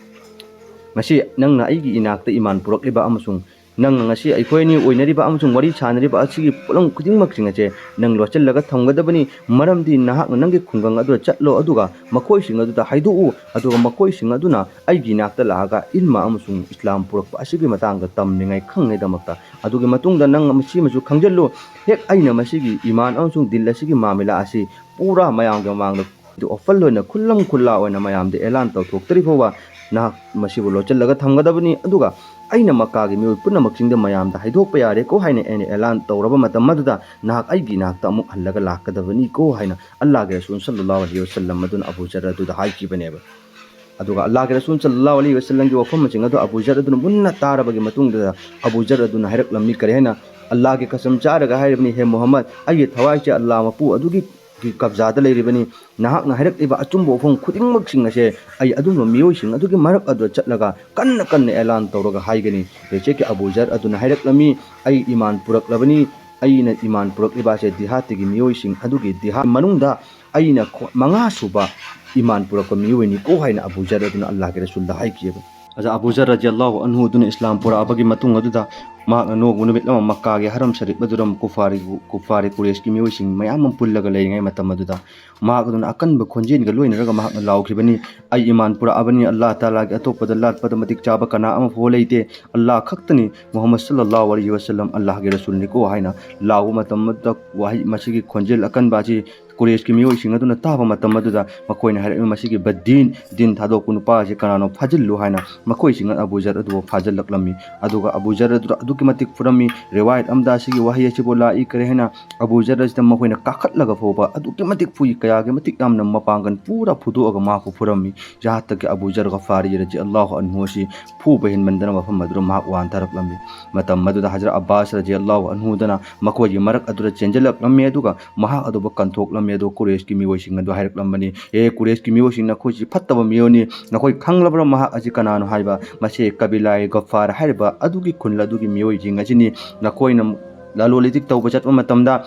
ꯉꯁꯤ ꯅꯪꯅ ꯑꯩꯒꯤ ꯏꯅꯥꯛꯇ ꯏꯃꯥꯟ ꯄꯨꯔꯛꯂꯤꯕ ꯑꯃꯁꯨꯡ ꯅꯪꯅ ꯉꯁꯤ ꯑꯩꯈꯣꯏ ꯑꯅꯤ ꯑꯣꯏꯅꯔꯤꯕ ꯑꯃꯁꯨꯡ ꯋꯥꯔꯤ ꯁꯥꯅꯔꯤꯕ ꯑꯁꯤꯒꯤ ꯄꯣꯠꯂꯝ ꯈꯨꯗꯤꯡꯃꯛꯁꯤꯡ ꯑꯁꯦ ꯅꯪ ꯂꯣꯠꯁꯤꯜꯂꯒ ꯊꯝꯒꯗꯕꯅꯤ, ꯃꯔꯝꯗꯤ ꯅꯍꯥꯛꯅ ꯅꯪꯒꯤ ꯈꯨꯡꯒꯪ ꯑꯗꯨꯗ ꯆꯠꯂꯣ, ꯑꯗꯨꯒ ꯃꯈꯣꯏꯁꯤꯡ ꯑꯗꯨꯗ ꯍꯥꯏꯗꯣꯛꯎ, ꯑꯗꯨꯒ ꯃꯈꯣꯏꯁꯤꯡ ꯑꯗꯨꯅ ꯑꯩꯒꯤ ꯏꯅꯥꯛꯇ ꯂꯥꯛꯑꯒ ꯏꯜꯃ ꯑꯃꯁꯨꯡ ꯏꯁꯂꯥꯝ ꯄꯨꯔꯛꯄ ꯑꯁꯤꯒꯤ ꯃꯇꯥꯡꯗ ꯇꯝꯅꯤꯡꯉꯥꯏ ꯈꯪꯅꯉꯥꯏꯗꯃꯛꯇ꯫ ꯑꯗꯨꯒꯤ ꯃꯇꯨꯡꯗ ꯅꯪ ꯃꯁꯤꯃꯁꯨ ꯈꯪꯖꯤꯜꯂꯨ, ꯍꯦꯛ ꯑꯩꯅ ꯃꯁꯤꯒꯤ ꯏꯃꯥꯟ ꯑꯃꯁꯨꯡ ꯗꯤꯜ ꯑꯁꯤꯒꯤ ꯃꯥꯃꯤꯂꯥ ꯑꯁꯤ ꯄꯨꯔꯥ ꯃꯌꯥꯝꯒꯤ ꯃꯃꯥꯡꯗ ꯑꯣꯄꯟ ꯑꯣꯏꯅ, ꯈꯨꯜꯂꯝ ꯈꯨꯜꯂꯥ ꯑꯣꯏꯅ ꯃꯌꯥꯝꯗ ꯑꯦꯂꯥꯟ ꯇꯧꯊꯣꯛꯇ꯭ꯔꯤ ꯐꯥꯎꯕ ꯅꯍꯥꯛ ꯃꯁꯤꯕꯨ ꯂꯣꯠꯁꯤꯜꯂꯒ ꯊꯝꯒꯗꯕꯅꯤ꯫ ꯑꯗꯨꯒ ꯑꯩꯅ ꯃꯛꯀꯥꯒꯤ ꯃꯤꯑꯣꯏ ꯄꯨꯝꯅꯃꯛꯁꯤꯡꯗ ꯃꯌꯥꯝꯗ ꯍꯥꯏꯗꯣꯛꯄ ꯌꯥꯔꯦꯀꯣ ꯍꯥꯏꯅ ꯑꯩꯅ ꯑꯦꯂꯥꯟ ꯇꯧꯔꯕ ꯃꯇꯝ ꯑꯗꯨꯗ ꯅꯍꯥꯛ ꯑꯩꯒꯤ ꯏꯅꯥꯛꯇ ꯑꯃꯨꯛ ꯍꯜꯂꯒ ꯂꯥꯛꯀꯗꯕꯅꯤꯀꯣ ꯍꯥꯏꯅ ꯑꯜꯂꯥꯍꯒꯤ ꯔꯁꯨꯜ ꯁꯜꯂꯜꯂꯥꯍꯨ ꯑꯂꯩꯍꯤ ꯋꯁꯜꯂꯝ ꯑꯗꯨꯅ ꯑꯕꯨ ꯖꯔ ꯑꯗꯨꯗ ꯍꯥꯏꯈꯤꯕꯅꯦꯕ꯫ ꯑꯗꯨꯒ ꯑꯜꯂꯥꯍꯒꯤ ꯔꯁꯨꯜ ꯁꯜꯂꯜꯂꯥꯍꯨ ꯑꯂꯩꯍꯤ ꯋꯁꯜꯂꯝꯒꯤ ꯋꯥꯐꯝꯁꯤꯡ ꯑꯗꯨ ꯑꯕꯨ ꯖꯔ ꯑꯗꯨꯅ ꯃꯨꯟꯅ ꯇꯥꯔꯕꯒꯤ ꯃꯇꯨꯡꯗ ꯑꯕꯨ ꯖꯔ ꯑꯗꯨꯅ ꯍꯥꯏꯔꯛꯂꯝꯃꯤ, ꯀꯔꯤ ꯍꯥꯏꯅ? ꯑꯜꯂꯥꯍꯒꯤ ꯀꯁꯝ ꯆꯥꯔꯒ ꯍꯥꯏꯔꯤꯕꯅꯤ, ꯍꯦ ꯃꯨꯍꯝꯃꯗ, ꯑꯩꯒꯤ ꯊꯋꯥꯏꯁꯦ ꯑꯜꯂꯥꯍ ꯃꯄꯨ ꯑꯗꯨꯒꯤ ꯀꯤ ꯀꯕꯖꯥꯗ ꯂꯩꯔꯤꯕꯅꯤ꯫ ꯅꯍꯥꯛꯅ ꯍꯥꯏꯔꯛꯂꯤꯕ ꯑꯆꯨꯝꯕ ꯋꯥꯐꯝ ꯈꯨꯗꯤꯡꯃꯛꯁꯤꯡ ꯑꯁꯦ ꯑꯩ ꯑꯗꯨꯝꯕ ꯃꯤꯑꯣꯏꯁꯤꯡ ꯑꯗꯨꯒꯤ ꯃꯔꯛ ꯑꯗꯨꯗ ꯆꯠꯂꯒ ꯀꯟꯅ ꯀꯟꯅ ꯑꯦꯂꯥꯟ ꯇꯧꯔꯒ ꯍꯥꯏꯒꯅꯤ꯫ ꯍꯧꯖꯤꯛꯀꯤ ꯑꯕꯨ ꯖꯔ ꯑꯗꯨꯅ ꯍꯥꯏꯔꯛꯂꯝꯃꯤ, "ꯑꯩ ꯏꯃꯥꯟ ꯄꯨꯔꯛꯂꯕꯅꯤ꯫ ꯑꯩꯅ ꯏꯃꯥꯟ ꯄꯨꯔꯛꯂꯤꯕ ꯑꯁꯦ ꯗꯤꯍꯥꯠꯇꯒꯤ ꯃꯤꯑꯣꯏꯁꯤꯡ ꯑꯗꯨꯒꯤ ꯗꯤꯍꯥꯠ ꯃꯅꯨꯡꯗ ꯑꯩꯅ ꯈ꯭ꯋꯥ-, ꯃꯉꯥ ꯁꯨꯕ ꯏꯃꯥꯟ ꯄꯨꯔꯛꯄ ꯃꯤꯑꯣꯏꯅꯤꯀꯣ" ꯍꯥꯏꯅ ꯑꯕꯨ ꯖꯔ ꯑꯗꯨꯅ ꯑꯜꯂꯥꯍꯒꯤ ꯔꯁꯨꯜꯗ ꯍꯥꯏꯈꯤꯑꯕ꯫ ꯑꯗ ꯑꯕꯨ ꯖꯔ ꯔꯖꯤꯌꯜꯂꯥꯍꯨ ꯑꯟꯍꯨ ꯑꯗꯨꯅ ꯏꯁꯂꯥꯝ ꯄꯨꯔꯛꯑꯕꯒꯤ ꯃꯇꯨꯡ ꯑꯗꯨꯗ ꯃꯍꯥꯛꯅ ꯅꯣꯡꯃ ꯅꯨꯃꯤꯠ ꯑꯃ ꯃꯛꯀꯥꯒꯤ ꯍꯔꯝ ꯁꯔꯤꯐ ꯑꯗꯨꯗ ꯀꯨꯐꯥꯔꯤ, ꯀꯨꯐꯥꯔꯤ ꯀꯨꯔꯦꯁꯀꯤ ꯃꯤꯑꯣꯏꯁꯤꯡ ꯃꯌꯥꯝ ꯑꯃ ꯄꯨꯜꯂꯒ ꯂꯩꯔꯤꯉꯩ ꯃꯇꯝ ꯑꯗꯨꯗ ꯃꯍꯥꯛ ꯑꯗꯨꯅ ꯑꯀꯟꯕ ꯈꯣꯟꯖꯦꯜꯒ ꯂꯣꯏꯅꯔꯒ ꯃꯍꯥꯛꯅ ꯂꯥꯎꯈꯤꯕꯅꯤ, "ꯑꯩ ꯏꯃꯥꯟ ꯄꯨꯔꯛꯑꯕꯅꯤ, ꯑꯜꯂꯥꯍ ꯇꯥꯂꯥꯒꯤ ꯑꯇꯣꯞꯄꯗ ꯂꯥꯠꯄꯗ ꯃꯇꯤꯛ ꯆꯥꯕ ꯀꯅꯥ ꯑꯃ ꯐꯥꯎ ꯂꯩꯇꯦ, ꯑꯜꯂꯥꯍ ꯈꯛꯇꯅꯤ, ꯃꯨꯍꯝꯃꯗ ꯁꯜꯂꯜꯂꯥꯍꯨ ꯑꯂꯩꯍꯤ ꯋꯁꯜꯂꯝ ꯑꯜꯂꯥꯍꯒꯤ ꯔꯁꯨꯜꯅꯤꯀꯣ" ꯍꯥꯏꯅ ꯂꯥꯎꯕ ꯃꯇꯝ ꯑꯗꯨꯗ ꯋꯥꯍꯩ, ꯃꯁꯤꯒꯤ ꯈꯣꯟꯖꯦꯜ ꯑꯀꯟꯕ ꯑꯁꯤ ꯀꯨꯔꯦꯁꯀꯤ ꯃꯤꯑꯣꯏꯁꯤꯡ ꯑꯗꯨꯅ ꯇꯥꯕ ꯃꯇꯝ ꯑꯗꯨꯗ ꯃꯈꯣꯏꯅ ꯍꯥꯏꯔꯛꯏ, "ꯃꯁꯤꯒꯤ ꯕꯗꯗꯤꯟ, ꯗꯤꯟ ꯊꯥꯗꯣꯛꯄ ꯅꯨꯄꯥ ꯑꯁꯤ ꯀꯅꯥꯅꯣ, ꯐꯥꯖꯤꯜꯂꯨ" ꯍꯥꯏꯅ ꯃꯈꯣꯏꯁꯤꯡ ꯑꯗꯨ ꯑꯕꯨ ꯖꯔ ꯑꯗꯨꯕꯨ ꯐꯥꯖꯤꯜꯂꯛꯂꯝꯃꯤ꯫ ꯑꯗꯨꯒ ꯑꯕꯨ ꯖꯔ ꯑꯗꯨꯗ ꯑꯗꯨꯛꯀꯤ ꯃꯇꯤꯛ ꯐꯨꯔꯝꯃꯤ꯫ ꯔꯤꯋꯥꯌꯠ ꯑꯃꯗ ꯑꯁꯤꯒꯤ ꯋꯥꯍꯩ ꯑꯁꯤꯕꯨ ꯂꯥꯛꯏ, ꯀꯔꯤ ꯍꯥꯏꯅ, ꯑꯕꯨ ꯖꯔ ꯑꯁꯤꯗ ꯃꯈꯣꯏꯅ ꯀꯥꯈꯠꯂꯒ ꯐꯥꯎꯕ ꯑꯗꯨꯛꯀꯤ ꯃꯇꯤꯛ ꯐꯨꯏ, ꯀꯌꯥꯒꯤ ꯃꯇꯤꯛ ꯌꯥꯝꯅ ꯃꯄꯥꯡꯒꯜ ꯄꯨꯔꯥ ꯐꯨꯗꯣꯛꯑꯒ ꯃꯍꯥꯛꯄꯨ ꯐꯨꯔꯝꯃꯤ꯫ ꯌꯥꯍꯠꯇꯒꯤ ꯑꯕꯨ ꯖꯔ ꯒꯐꯥꯔꯤ ꯔꯖꯤ ꯑꯜꯂꯥꯍꯨ ꯑꯟꯍꯨ ꯑꯁꯤ ꯐꯨꯕ ꯍꯦꯟꯃꯟꯗꯅ ꯃꯐꯝ ꯑꯗꯨꯗ ꯃꯍꯥꯛ ꯋꯥꯟꯊꯔꯛꯂꯝꯃꯤ꯫ ꯃꯇꯝ ꯑꯗꯨꯗ ꯍꯖꯔꯠ ꯑꯕꯥꯁ ꯔꯖꯤ ꯑꯜꯂꯥꯍꯨ ꯑꯟꯍꯨꯗꯅ ꯃꯈꯣꯏꯒꯤ ꯃꯔꯛ ꯑꯗꯨꯗ ꯆꯦꯟꯖꯜꯂꯛꯂꯝꯃꯤ, ꯑꯗꯨꯒ ꯃꯍꯥꯛ ꯑꯗꯨꯕꯨ ꯀꯟꯊꯣꯛꯂꯝꯃꯤ꯫ ꯑꯗꯨ ꯀꯨꯔꯦꯁꯀꯤ ꯃꯤꯑꯣꯏꯁꯤꯡ ꯑꯗꯨ ꯍꯥꯏꯔꯛꯂꯝꯕꯅꯤ, "ꯑꯦ ꯀꯨꯔꯦꯁꯀꯤ ꯃꯤꯑꯣꯏꯁꯤꯡ, ꯅꯈꯣꯏꯁꯤ ꯐꯠꯇꯕ ꯃꯤꯑꯣꯏꯅꯤ, ꯅꯈꯣꯏ ꯈꯪꯂꯕ꯭ꯔꯥ ꯃꯍꯥꯛ ꯑꯁꯤ ꯀꯅꯥꯅꯣ ꯍꯥꯏꯕ? ꯃꯁꯤ ꯀꯕꯤꯂꯥꯏ ꯒꯐꯥꯔ ꯍꯥꯏꯔꯤꯕ ꯑꯗꯨꯒꯤ ꯈꯨꯜ ꯑꯗꯨꯒꯤ ꯃꯤꯑꯣꯏꯁꯤꯡ ꯑꯁꯤꯅꯤ꯫ ꯅꯈꯣꯏꯅ ꯂꯂꯣꯟ ꯏꯇꯤꯛ ꯇꯧꯕ ꯆꯠꯄ ꯃꯇꯝꯗ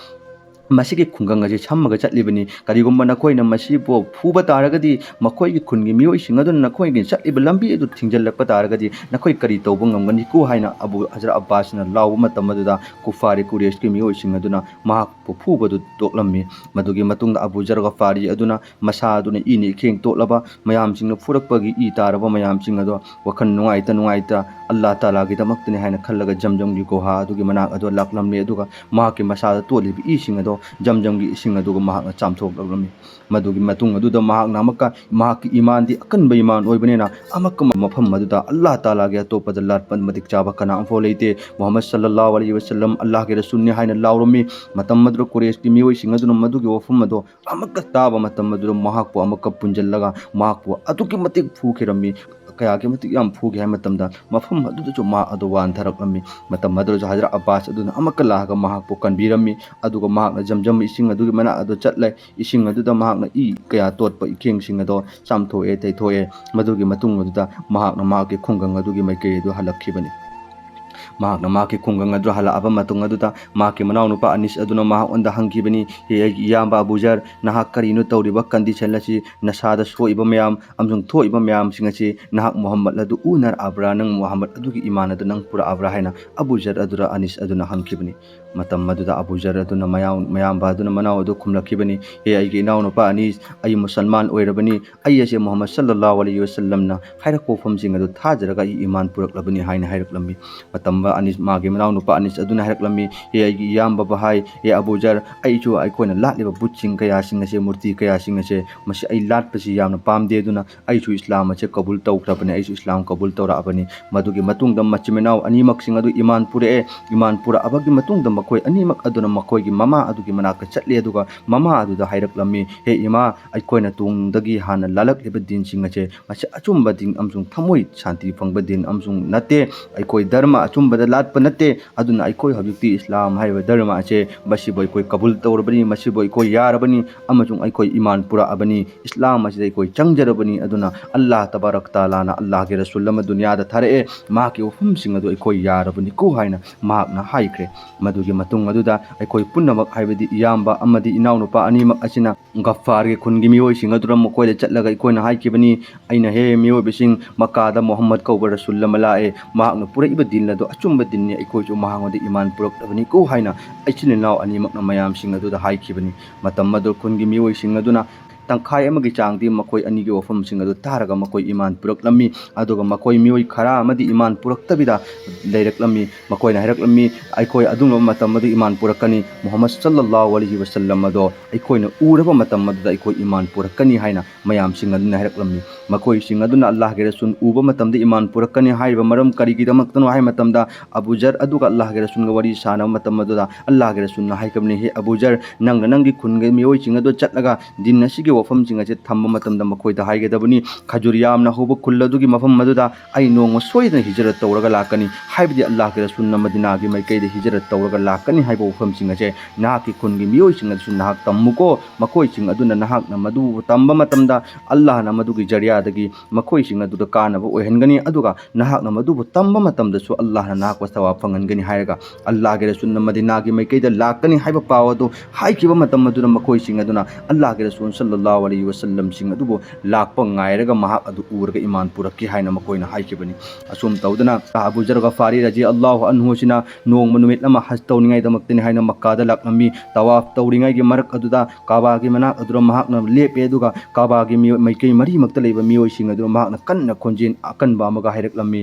ꯃꯁꯤꯒꯤ ꯈꯨꯡꯒꯪ ꯑꯁꯤ ꯁꯝꯃꯒ ꯆꯠꯂꯤꯕꯅꯤ꯫ ꯀꯔꯤꯒꯨꯝꯕ ꯅꯈꯣꯏꯅ ꯃꯁꯤꯕꯨ ꯐꯨꯕ ꯇꯥꯔꯒꯗꯤ, ꯃꯈꯣꯏꯒꯤ ꯈꯨꯟꯒꯤ ꯃꯤꯑꯣꯏꯁꯤꯡ ꯑꯗꯨꯅ ꯅꯈꯣꯏꯒꯤ ꯆꯠꯂꯤꯕ ꯂꯝꯕꯤ ꯑꯗꯨ ꯊꯤꯡꯖꯤꯜꯂꯛꯄ ꯇꯥꯔꯒꯗꯤ, ꯅꯈꯣꯏ ꯀꯔꯤ ꯇꯧꯕ ꯉꯝꯒꯅꯤꯀꯣ?" ꯍꯥꯏꯅ ꯑꯕꯨ ꯍꯖꯔꯠ ꯑꯕꯥꯁꯅ ꯂꯥꯎꯕ ꯃꯇꯝ ꯑꯗꯨꯗ ꯀꯨꯐꯥꯔꯤ ꯀꯨꯔꯦꯁꯀꯤ ꯃꯤꯑꯣꯏꯁꯤꯡ ꯑꯗꯨꯅ ꯃꯍꯥꯛꯄꯨ ꯐꯨꯕꯗꯨ ꯇꯣꯛꯂꯝꯃꯤ꯫ ꯃꯗꯨꯒꯤ ꯃꯇꯨꯡꯗ ꯑꯕꯨ ꯖꯔ ꯒꯐꯥꯔꯤ ꯑꯗꯨꯅ ꯃꯁꯥ ꯑꯗꯨꯅ ꯏꯅ ꯏꯈꯦꯡ ꯇꯣꯠꯂꯕ, ꯃꯌꯥꯝꯁꯤꯡꯅ ꯐꯨꯔꯛꯄꯒꯤ ꯏ ꯇꯥꯔꯕ ꯃꯌꯥꯝꯁꯤꯡ ꯑꯗꯣ ꯋꯥꯈꯜ ꯅꯨꯡꯉꯥꯏꯇ ꯅꯨꯡꯉꯥꯏꯇ ꯑꯜꯂꯥꯍ ꯇꯥꯂꯥꯒꯤꯗꯃꯛꯇꯅꯤ ꯍꯥꯏꯅ ꯈꯜꯂꯒ ꯖꯝꯖꯝꯒꯤ ꯒꯨꯍꯥ ꯑꯗꯨꯒꯤ ꯃꯅꯥꯛ ꯑꯗꯣ ꯂꯥꯛꯂꯝꯃꯤ꯫ ꯑꯗꯨꯒ ꯃꯍꯥꯛꯀꯤ ꯃꯁꯥꯗ ꯇꯣꯠꯂꯤꯕ ꯏꯁꯤꯡ ꯑꯗꯣ ꯖꯝꯖꯝꯒꯤ ꯏꯁꯤꯡ ꯑꯗꯨꯒ ꯃꯍꯥꯛꯅ ꯆꯥꯝꯊꯣꯛꯂꯛꯂꯝꯃꯤ꯫ ꯃꯗꯨꯒꯤ ꯃꯇꯨꯡ ꯑꯗꯨꯗ ꯃꯍꯥꯛꯅ ꯑꯃꯨꯛꯀ, ꯃꯍꯥꯛꯀꯤ ꯏꯃꯥꯟꯗꯤ ꯑꯀꯟꯕ ꯏꯃꯥꯟ ꯑꯣꯏꯕꯅꯤꯅ, ꯑꯃꯨꯛꯀ ꯃꯐꯝ ꯑꯗꯨꯗ ꯑꯜꯂꯥꯍ ꯇꯥꯂꯥꯒꯤ ꯑꯇꯣꯞꯄꯗ ꯂꯥꯠꯄ ꯃꯇꯤꯛ ꯆꯥꯕ ꯀꯅꯥ ꯑꯃꯐꯥꯎ ꯂꯩꯇꯦ, ꯃꯨꯍꯝꯃꯗ ꯁꯜꯂꯜꯂꯥꯍꯨ ꯑꯂꯩꯍꯤ ꯋꯁꯜꯂꯝ ꯑꯜꯂꯥꯍꯒꯤ ꯔꯁꯨꯜꯅꯤ ꯍꯥꯏꯅ ꯂꯥꯎꯔꯝꯃꯤ꯫ ꯃꯇꯝ ꯑꯗꯨꯗ ꯀꯨꯔꯦꯁꯀꯤ ꯃꯤꯑꯣꯏꯁꯤꯡ ꯑꯗꯨꯅ ꯃꯗꯨꯒꯤ ꯋꯥꯐꯝ ꯑꯗꯣ ꯑꯃꯨꯛꯀ ꯇꯥꯕ ꯃꯇꯝ ꯑꯗꯨꯗ ꯃꯍꯥꯛꯄꯨ ꯑꯃꯨꯛꯀ ꯄꯨꯟꯁꯤꯜꯂꯒ ꯃꯍꯥꯛꯄꯨ ꯑꯗꯨꯛꯀꯤ ꯃꯇꯤꯛ ꯐꯨꯈꯤꯔꯝꯃꯤ꯫ ꯀꯌꯥꯒꯤ ꯃꯇꯤꯛ ꯌꯥꯝ ꯐꯨꯈꯤ ꯍꯥꯏꯕ ꯃꯇꯝꯗ, ꯃꯐꯝ ꯑꯗꯨꯗꯁꯨ ꯃꯍꯥꯛ ꯑꯗꯨ ꯋꯥꯟꯊꯔꯛꯂꯝꯃꯤ꯫ ꯃꯇꯝ ꯑꯗꯨꯗꯁꯨ ꯍꯖꯔꯠ ꯑꯕꯥꯁ ꯑꯗꯨꯅ ꯑꯃꯨꯛꯀ ꯂꯥꯛꯑꯒ ꯃꯍꯥꯛꯄꯨ ꯀꯟꯕꯤꯔꯝꯃꯤ꯫ ꯑꯗꯨꯒ ꯃꯍꯥꯛꯅ ꯖꯝꯖꯝ ꯏꯁꯤꯡ ꯑꯗꯨꯒꯤ ꯃꯅꯥꯛ ꯑꯗꯨ ꯆꯠꯂꯦ꯫ ꯏꯁꯤꯡ ꯑꯗꯨꯗ ꯃꯍꯥꯛꯅ ꯏ ꯀꯌꯥ ꯇꯣꯠꯄ ꯏꯈꯦꯡꯁꯤꯡ ꯑꯗꯣ ꯆꯥꯝꯊꯣꯛꯑꯦ, ꯇꯩꯊꯣꯛꯑꯦ꯫ ꯃꯗꯨꯒꯤ ꯃꯇꯨꯡ ꯑꯗꯨꯗ ꯃꯍꯥꯛꯅ ꯃꯍꯥꯛꯀꯤ ꯈꯨꯡꯒꯪ ꯑꯗꯨꯒꯤ ꯃꯥꯏꯀꯩ ꯑꯗꯨ ꯍꯜꯂꯛꯈꯤꯕꯅꯤ꯫ ꯃꯍꯥꯛꯅ ꯃꯍꯥꯛꯀꯤ ꯈꯨꯡꯒꯪ ꯑꯗꯨ ꯍꯜꯂꯛꯑꯕ ꯃꯇꯨꯡ ꯑꯗꯨꯗ ꯃꯍꯥꯛꯀꯤ ꯃꯅꯥꯎꯅꯨꯄꯥ ꯑꯅꯤꯁ ꯑꯗꯨꯅ ꯃꯍꯥꯛꯉꯣꯟꯗ ꯍꯪꯈꯤꯕꯅꯤ, "ꯍꯦ ꯑꯩꯒꯤ ꯏꯌꯥꯝꯕ ꯑꯕꯨꯖꯔ, ꯅꯍꯥꯛ ꯀꯔꯤꯅꯣ ꯇꯧꯔꯤꯕ condition ꯑꯁꯤ? ꯅꯁꯥꯗ ꯁꯣꯛꯏꯕ ꯃꯌꯥꯝ ꯑꯃꯁꯨꯡ ꯊꯣꯛꯏꯕ ꯃꯌꯥꯝꯁꯤꯡ ꯑꯁꯤ ꯅꯍꯥꯛ ꯃꯨꯍꯝꯃꯗ ꯑꯗꯨ ꯎꯅꯔꯛꯑꯕ꯭ꯔꯥ? ꯅꯪ ꯃꯨꯍꯝꯃꯗ ꯑꯗꯨꯒꯤ ꯏꯃꯥꯟ ꯑꯗꯨ ꯅꯪ ꯄꯨꯔꯛꯑꯕ꯭ꯔꯥ?" ꯍꯥꯏꯅ ꯑꯕꯨꯖꯔ ꯑꯗꯨꯗ ꯑꯅꯤꯁ ꯑꯗꯨꯅ ꯍꯪꯈꯤꯕꯅꯤ꯫ ꯃꯇꯝ ꯑꯗꯨꯗ ꯑꯕꯨꯖꯔ ꯑꯗꯨꯅ ꯃꯌꯥꯝ-, ꯃꯌꯥꯝꯕ ꯑꯗꯨꯅ ꯃꯅꯥꯎ ꯑꯗꯨ ꯈꯨꯝꯂꯛꯈꯤꯕꯅꯤ, "ꯍꯦ ꯑꯩꯒꯤ ꯏꯅꯥꯎꯅꯨꯄꯥ ꯑꯅꯤꯁ, ꯑꯩ ꯃꯨꯁꯜꯃꯥꯟ ꯑꯣꯏꯔꯕꯅꯤ꯫ ꯑꯩ ꯑꯁꯦ ꯃꯨꯍꯝꯃꯗ ꯁꯜꯂꯜꯂꯥꯍꯨ ꯑꯂꯩꯍꯤ ꯋꯥꯁꯜꯂꯝꯅ ꯍꯥꯏꯔꯛꯄ ꯋꯥꯐꯝꯁꯤꯡ ꯑꯗꯨ ꯊꯥꯖꯔꯒ ꯑꯩ ꯏꯃꯥꯟ ꯄꯨꯔꯛꯂꯕꯅꯤ" ꯍꯥꯏꯅ ꯍꯥꯏꯔꯛꯂꯝꯃꯤ꯫ ꯃꯇꯝ ꯑꯅꯤꯁ, ꯃꯥꯒꯤ ꯃꯅꯥꯎꯅꯨꯄꯥ ꯑꯅꯤꯁ ꯑꯗꯨꯅ ꯍꯥꯏꯔꯛꯂꯝꯃꯤ, "ꯍꯦ ꯑꯩꯒꯤ ꯏꯌꯥꯝꯕ ꯚꯥꯏ, ꯍꯦ ꯑꯕꯨꯖꯔ, ꯑꯩꯁꯨ ꯑꯩꯈꯣꯏꯅ ꯂꯥꯠꯂꯤꯕ ꯕꯨꯠꯁꯤꯡ ꯀꯌꯥꯁꯤꯡ ꯑꯁꯦ, ꯃꯨꯔꯇꯤ ꯀꯌꯥꯁꯤꯡ ꯑꯁꯦ, ꯃꯁꯤ ꯑꯩ ꯂꯥꯠꯄꯁꯤ ꯌꯥꯝꯅ ꯄꯥꯝꯗꯦ, ꯑꯗꯨꯅ ꯑꯩꯁꯨ ꯏꯁꯂꯥꯝ ꯑꯁꯦ ꯀꯕꯨꯜ ꯇꯧꯈ꯭ꯔꯕꯅꯤ, ꯑꯩꯁꯨ ꯏꯁꯂꯥꯝ ꯀꯕꯨꯜ ꯇꯧꯔꯛꯑꯕꯅꯤ꯫" ꯃꯗꯨꯒꯤ ꯃꯇꯨꯡꯗ ꯃꯆꯤꯟ ꯃꯅꯥꯎ ꯑꯅꯤꯃꯛꯁꯤꯡ ꯑꯗꯨ ꯏꯃꯥꯟ ꯄꯨꯔꯛꯑꯦ꯫ ꯏꯃꯥꯟ ꯄꯨꯔꯛꯑꯕꯒꯤ ꯃꯇꯨꯡꯗ ꯃꯈꯣꯏ ꯑꯅꯤꯃꯛ ꯑꯗꯨꯅ ꯃꯈꯣꯏꯒꯤ ꯃꯃꯥ ꯑꯗꯨꯒꯤ ꯃꯅꯥꯛꯇ ꯆꯠꯂꯦ, ꯑꯗꯨꯒ ꯃꯃꯥ ꯑꯗꯨꯗ ꯍꯥꯏꯔꯛꯂꯝꯃꯤ, "ꯍꯦ ꯏꯃꯥ, ꯑꯩꯈꯣꯏꯅ ꯇꯨꯡꯗꯒꯤ ꯍꯥꯟꯅ ꯂꯥꯜꯂꯛꯂꯤꯕ ꯗꯤꯟꯁꯤꯡ ꯑꯁꯦ ꯃꯁꯤ ꯑꯆꯨꯝꯕ ꯗꯤꯟ ꯑꯃꯁꯨꯡ ꯊꯃꯣꯏ ꯁꯥꯟꯇꯤ ꯐꯪꯕ ꯗꯤꯟ ꯑꯃꯁꯨꯡ ꯅꯠꯇꯦ꯫ ꯑꯩꯈꯣꯏ ꯙꯔꯃ ꯑꯆꯨꯝꯕꯗ ꯂꯥꯠꯄ ꯅꯠꯇꯦ꯫ ꯑꯗꯨꯅ ꯑꯩꯈꯣꯏ ꯍꯧꯖꯤꯛꯇꯤ ꯏꯁꯂꯥꯝ ꯍꯥꯏꯔꯤꯕ ꯙꯔꯃ ꯑꯁꯦ ꯃꯁꯤꯕꯨ ꯑꯩꯈꯣꯏ ꯀꯕꯨꯜ ꯇꯧꯔꯕꯅꯤ, ꯃꯁꯤꯕꯨ ꯑꯩꯈꯣꯏ ꯌꯥꯔꯕꯅꯤ ꯑꯃꯁꯨꯡ ꯑꯩꯈꯣꯏ ꯏꯃꯥꯟ ꯄꯨꯔꯛꯑꯕꯅꯤ꯫ ꯏꯁꯂꯥꯝ ꯑꯁꯤꯗ ꯑꯩꯈꯣꯏ ꯆꯪꯖꯔꯕꯅꯤ꯫ ꯑꯗꯨꯅ ꯑꯜꯂꯥꯍ ꯇꯕꯥꯔꯛ ꯇꯥꯂꯥꯅ ꯑꯜꯂꯥꯍꯒꯤ ꯔꯁꯨꯜ ꯑꯃ ꯗꯨꯅꯤꯌꯥꯗ ꯊꯥꯔꯛꯑꯦ, ꯃꯍꯥꯛꯀꯤ ꯋꯥꯐꯝꯁꯤꯡ ꯑꯗꯨ ꯑꯩꯈꯣꯏ ꯌꯥꯔꯕꯅꯤꯀꯣ" ꯍꯥꯏꯅ ꯃꯍꯥꯛꯅ ꯍꯥꯏꯈ꯭ꯔꯦ꯫ ꯃꯗꯨꯒꯤ ꯃꯇꯨꯡ ꯑꯗꯨꯗ ꯑꯩꯈꯣꯏ ꯄꯨꯝꯅꯃꯛ, ꯍꯥꯏꯕꯗꯤ ꯏꯌꯥꯝꯕ ꯑꯃꯗꯤ ꯏꯅꯥꯎꯅꯨꯄꯥ ꯑꯅꯤꯃꯛ ꯑꯁꯤꯅ ꯒꯐꯥꯔꯒꯤ ꯈꯨꯟꯒꯤ ꯃꯤꯑꯣꯏꯁꯤꯡ ꯑꯗꯨꯗ ꯃꯈꯣꯏꯗ ꯆꯠꯂꯒ ꯑꯩꯈꯣꯏꯅ ꯍꯥꯏꯈꯤꯕꯅꯤ, "ꯑꯩꯅ, ꯍꯦ ꯃꯤꯑꯣꯏꯕꯁꯤꯡ, ꯃꯛꯀꯥꯗ ꯃꯨꯍꯝꯃꯗ ꯀꯧꯕ ꯔꯁꯨꯜ ꯑꯃ ꯂꯥꯛꯑꯦ, ꯃꯍꯥꯛꯅ ꯄꯨꯔꯛꯏꯕ ꯗꯤꯟ ꯑꯗꯨ ꯑꯆꯨꯝꯕ ꯗꯤꯟꯅꯤ, ꯑꯩꯈꯣꯏꯁꯨ ꯃꯍꯥꯛꯉꯣꯟꯗ ꯏꯃꯥꯟ ꯄꯨꯔꯛꯂꯕꯅꯤꯀꯣ" ꯍꯥꯏꯅ ꯏꯆꯤꯟ ꯏꯅꯥꯎ ꯑꯅꯤꯃꯛꯅ ꯃꯌꯥꯝꯁꯤꯡ ꯑꯗꯨꯗ ꯍꯥꯏꯈꯤꯕꯅꯤ꯫ ꯃꯇꯝ ꯑꯗꯨ ꯈꯨꯟꯒꯤ ꯃꯤꯑꯣꯏꯁꯤꯡ ꯑꯗꯨꯅ ꯇꯪꯈꯥꯏ ꯑꯃꯒꯤ ꯆꯥꯡꯗꯤ ꯃꯈꯣꯏ ꯑꯅꯤꯒꯤ ꯋꯥꯐꯝꯁꯤꯡ ꯑꯗꯨ ꯇꯥꯔꯒ ꯃꯈꯣꯏ ꯏꯃꯥꯟ ꯄꯨꯔꯛꯂꯝꯃꯤ꯫ ꯑꯗꯨꯒ ꯃꯈꯣꯏ ꯃꯤꯑꯣꯏ ꯈꯔ ꯑꯃꯗꯤ ꯏꯃꯥꯟ ꯄꯨꯔꯛꯇꯕꯤꯗ ꯂꯩꯔꯛꯂꯝꯃꯤ꯫ ꯃꯈꯣꯏꯅ ꯍꯥꯏꯔꯛꯂꯝꯃꯤ, "ꯑꯩꯈꯣꯏ ꯑꯗꯨꯒꯨꯝꯂꯕ ꯃꯇꯝ ꯑꯗꯨ ꯏꯃꯥꯟ ꯄꯨꯔꯛꯀꯅꯤ, ꯃꯨꯍꯝꯃꯗ ꯁꯜꯂꯜꯂꯥꯍꯨ ꯑꯂꯩꯍꯤ ꯋꯥꯁꯜꯂꯝ ꯑꯗꯣ ꯑꯩꯈꯣꯏꯅ ꯎꯔꯕ ꯃꯇꯝ ꯑꯗꯨꯗ ꯑꯩꯈꯣꯏ ꯏꯃꯥꯟ ꯄꯨꯔꯛꯀꯅꯤ" ꯍꯥꯏꯅ ꯃꯌꯥꯝꯁꯤꯡ ꯑꯗꯨꯅ ꯍꯥꯏꯔꯛꯂꯝꯃꯤ꯫ ꯃꯈꯣꯏꯁꯤꯡ ꯑꯗꯨꯅ ꯑꯜꯂꯥꯍꯒꯤ ꯔꯁꯨꯜ ꯎꯕ ꯃꯇꯝꯗ ꯏꯃꯥꯟ ꯄꯨꯔꯛꯀꯅꯤ ꯍꯥꯏꯔꯤꯕ ꯃꯔꯝ ꯀꯔꯤꯒꯤꯗꯃꯛꯇꯅꯣ ꯍꯥꯏꯕ ꯃꯇꯝꯗ, ꯑꯕꯨꯖꯔ ꯑꯗꯨꯒ ꯑꯜꯂꯥꯍꯒꯤ ꯔꯁꯨꯜꯒ ꯋꯥꯔꯤ ꯁꯥꯟꯅꯕ ꯃꯇꯝ ꯑꯗꯨꯗ ꯑꯜꯂꯥꯍꯒꯤ ꯔꯁꯨꯜꯅ ꯍꯥꯏꯈꯤꯕꯅꯤ, "ꯍꯦ ꯑꯕꯨꯖꯔ, ꯅꯪꯅ ꯅꯪꯒꯤ ꯈꯨꯟꯒꯤ ꯃꯤꯑꯣꯏꯁꯤꯡ ꯑꯗꯨ ꯆꯠꯂꯒ ꯗꯤꯟ ꯑꯁꯤꯒꯤ ꯋꯥꯐꯝꯁꯤꯡ ꯑꯁꯦ ꯊꯝꯕ ꯃꯇꯝꯗ ꯃꯈꯣꯏꯗ ꯍꯥꯏꯒꯗꯕꯅꯤ, ꯈꯖꯨꯔ ꯌꯥꯝꯅ ꯍꯧꯕ ꯈꯨꯜ ꯑꯗꯨꯒꯤ ꯃꯐꯝ ꯑꯗꯨꯗ ꯑꯩ ꯅꯣꯡꯃ ꯁꯣꯏꯗꯅ ꯍꯤꯖꯔꯠ ꯇꯧꯔꯒ ꯂꯥꯛꯀꯅꯤ, ꯍꯥꯏꯕꯗꯤ ꯑꯜꯂꯥꯍꯒꯤ ꯔꯁꯨꯜꯅ ꯃꯗꯤꯅꯥꯒꯤ ꯃꯥꯏꯀꯩꯗ ꯍꯤꯖꯔꯠ ꯇꯧꯔꯒ ꯂꯥꯛꯀꯅꯤ ꯍꯥꯏꯕ ꯋꯥꯐꯝꯁꯤꯡ ꯑꯁꯦ ꯅꯍꯥꯛꯀꯤ ꯈꯨꯟꯒꯤ ꯃꯤꯑꯣꯏꯁꯤꯡ ꯑꯗꯨꯁꯨ ꯅꯍꯥꯛ ꯇꯝꯃꯨꯀꯣ꯫ ꯃꯈꯣꯏꯁꯤꯡ ꯑꯗꯨꯅ ꯅꯍꯥꯛꯅ ꯃꯗꯨꯕꯨ ꯇꯝꯕ ꯃꯇꯝꯗ ꯑꯜꯂꯥꯍꯅ ꯃꯗꯨꯒꯤ ꯖꯔꯤꯌꯥꯗꯒꯤ ꯃꯈꯣꯏꯁꯤꯡ ꯑꯗꯨꯗ ꯀꯥꯟꯅꯕ ꯑꯣꯏꯍꯟꯒꯅꯤ, ꯑꯗꯨꯒ ꯅꯍꯥꯛꯅ ꯃꯗꯨꯕꯨ ꯇꯝꯕ ꯃꯇꯝꯗꯁꯨ ꯑꯜꯂꯥꯍꯅ ꯅꯍꯥꯛꯄꯨ ꯁꯋꯥꯕ ꯐꯪꯍꯟꯒꯅꯤ ꯍꯥꯏꯔꯒ ꯑꯜꯂꯥꯍꯒꯤ ꯔꯁꯨꯜꯅ ꯃꯗꯤꯅꯥꯒꯤ ꯃꯥꯏꯀꯩꯗ ꯂꯥꯛꯀꯅꯤ ꯍꯥꯏꯕ ꯄꯥꯎ ꯑꯗꯨ ꯍꯥꯏꯈꯤꯕ ꯃꯇꯝ ꯑꯗꯨꯗ ꯃꯈꯣꯏꯁꯤꯡ ꯑꯗꯨꯅ ꯑꯜꯂꯥꯍꯒꯤ ꯔꯁꯨꯜ ꯁꯜꯂꯜꯂꯥꯍꯨ ꯑꯂꯩꯍꯤ ꯋꯁꯜꯂꯝꯁꯤꯡ ꯑꯗꯨꯕꯨ ꯂꯥꯛꯄ ꯉꯥꯏꯔꯒ ꯃꯍꯥꯛ ꯑꯗꯨ ꯎꯔꯒ ꯏꯃꯥꯟ ꯄꯨꯔꯛꯈꯤ ꯍꯥꯏꯅ ꯃꯈꯣꯏꯅ ꯍꯥꯏꯈꯤꯕꯅꯤ꯫ ꯑꯁꯨꯝ ꯇꯧꯗꯅ ꯑꯕꯨ ꯖꯔ ꯒꯐꯥꯔꯤ ꯔꯖꯤ ꯑꯜꯂꯥꯍꯨ ꯑꯟꯍꯨ ꯑꯁꯤꯅ ꯅꯣꯡꯃ ꯅꯨꯃꯤꯠ ꯑꯃ ꯍꯖ ꯇꯧꯅꯤꯡꯉꯥꯏꯗꯃꯛꯇꯅꯤ ꯍꯥꯏꯅ ꯃꯛꯀꯥꯗ ꯂꯥꯛꯂꯝꯃꯤ꯫ ꯇꯋꯥꯐ ꯇꯧꯔꯤꯉꯩꯒꯤ ꯃꯔꯛ ꯑꯗꯨꯗ ꯀꯥꯕꯥꯒꯤ ꯃꯅꯥꯛ ꯑꯗꯨꯗ ꯃꯍꯥꯛꯅ ꯂꯦꯞꯄꯦ, ꯑꯗꯨꯒ ꯀꯥꯕꯥꯒꯤ ꯃꯤꯑꯣꯏ-, ꯃꯥꯏꯀꯩ ꯃꯔꯤꯃꯛꯇ ꯂꯩꯕ ꯃꯤꯑꯣꯏꯁꯤꯡ ꯑꯗꯨ ꯃꯍꯥꯛꯅ ꯀꯟꯅ ꯈꯣꯟꯖꯦꯜ ꯑꯀꯟꯕ ꯑꯃꯒ ꯍꯥꯏꯔꯛꯂꯝꯃꯤ,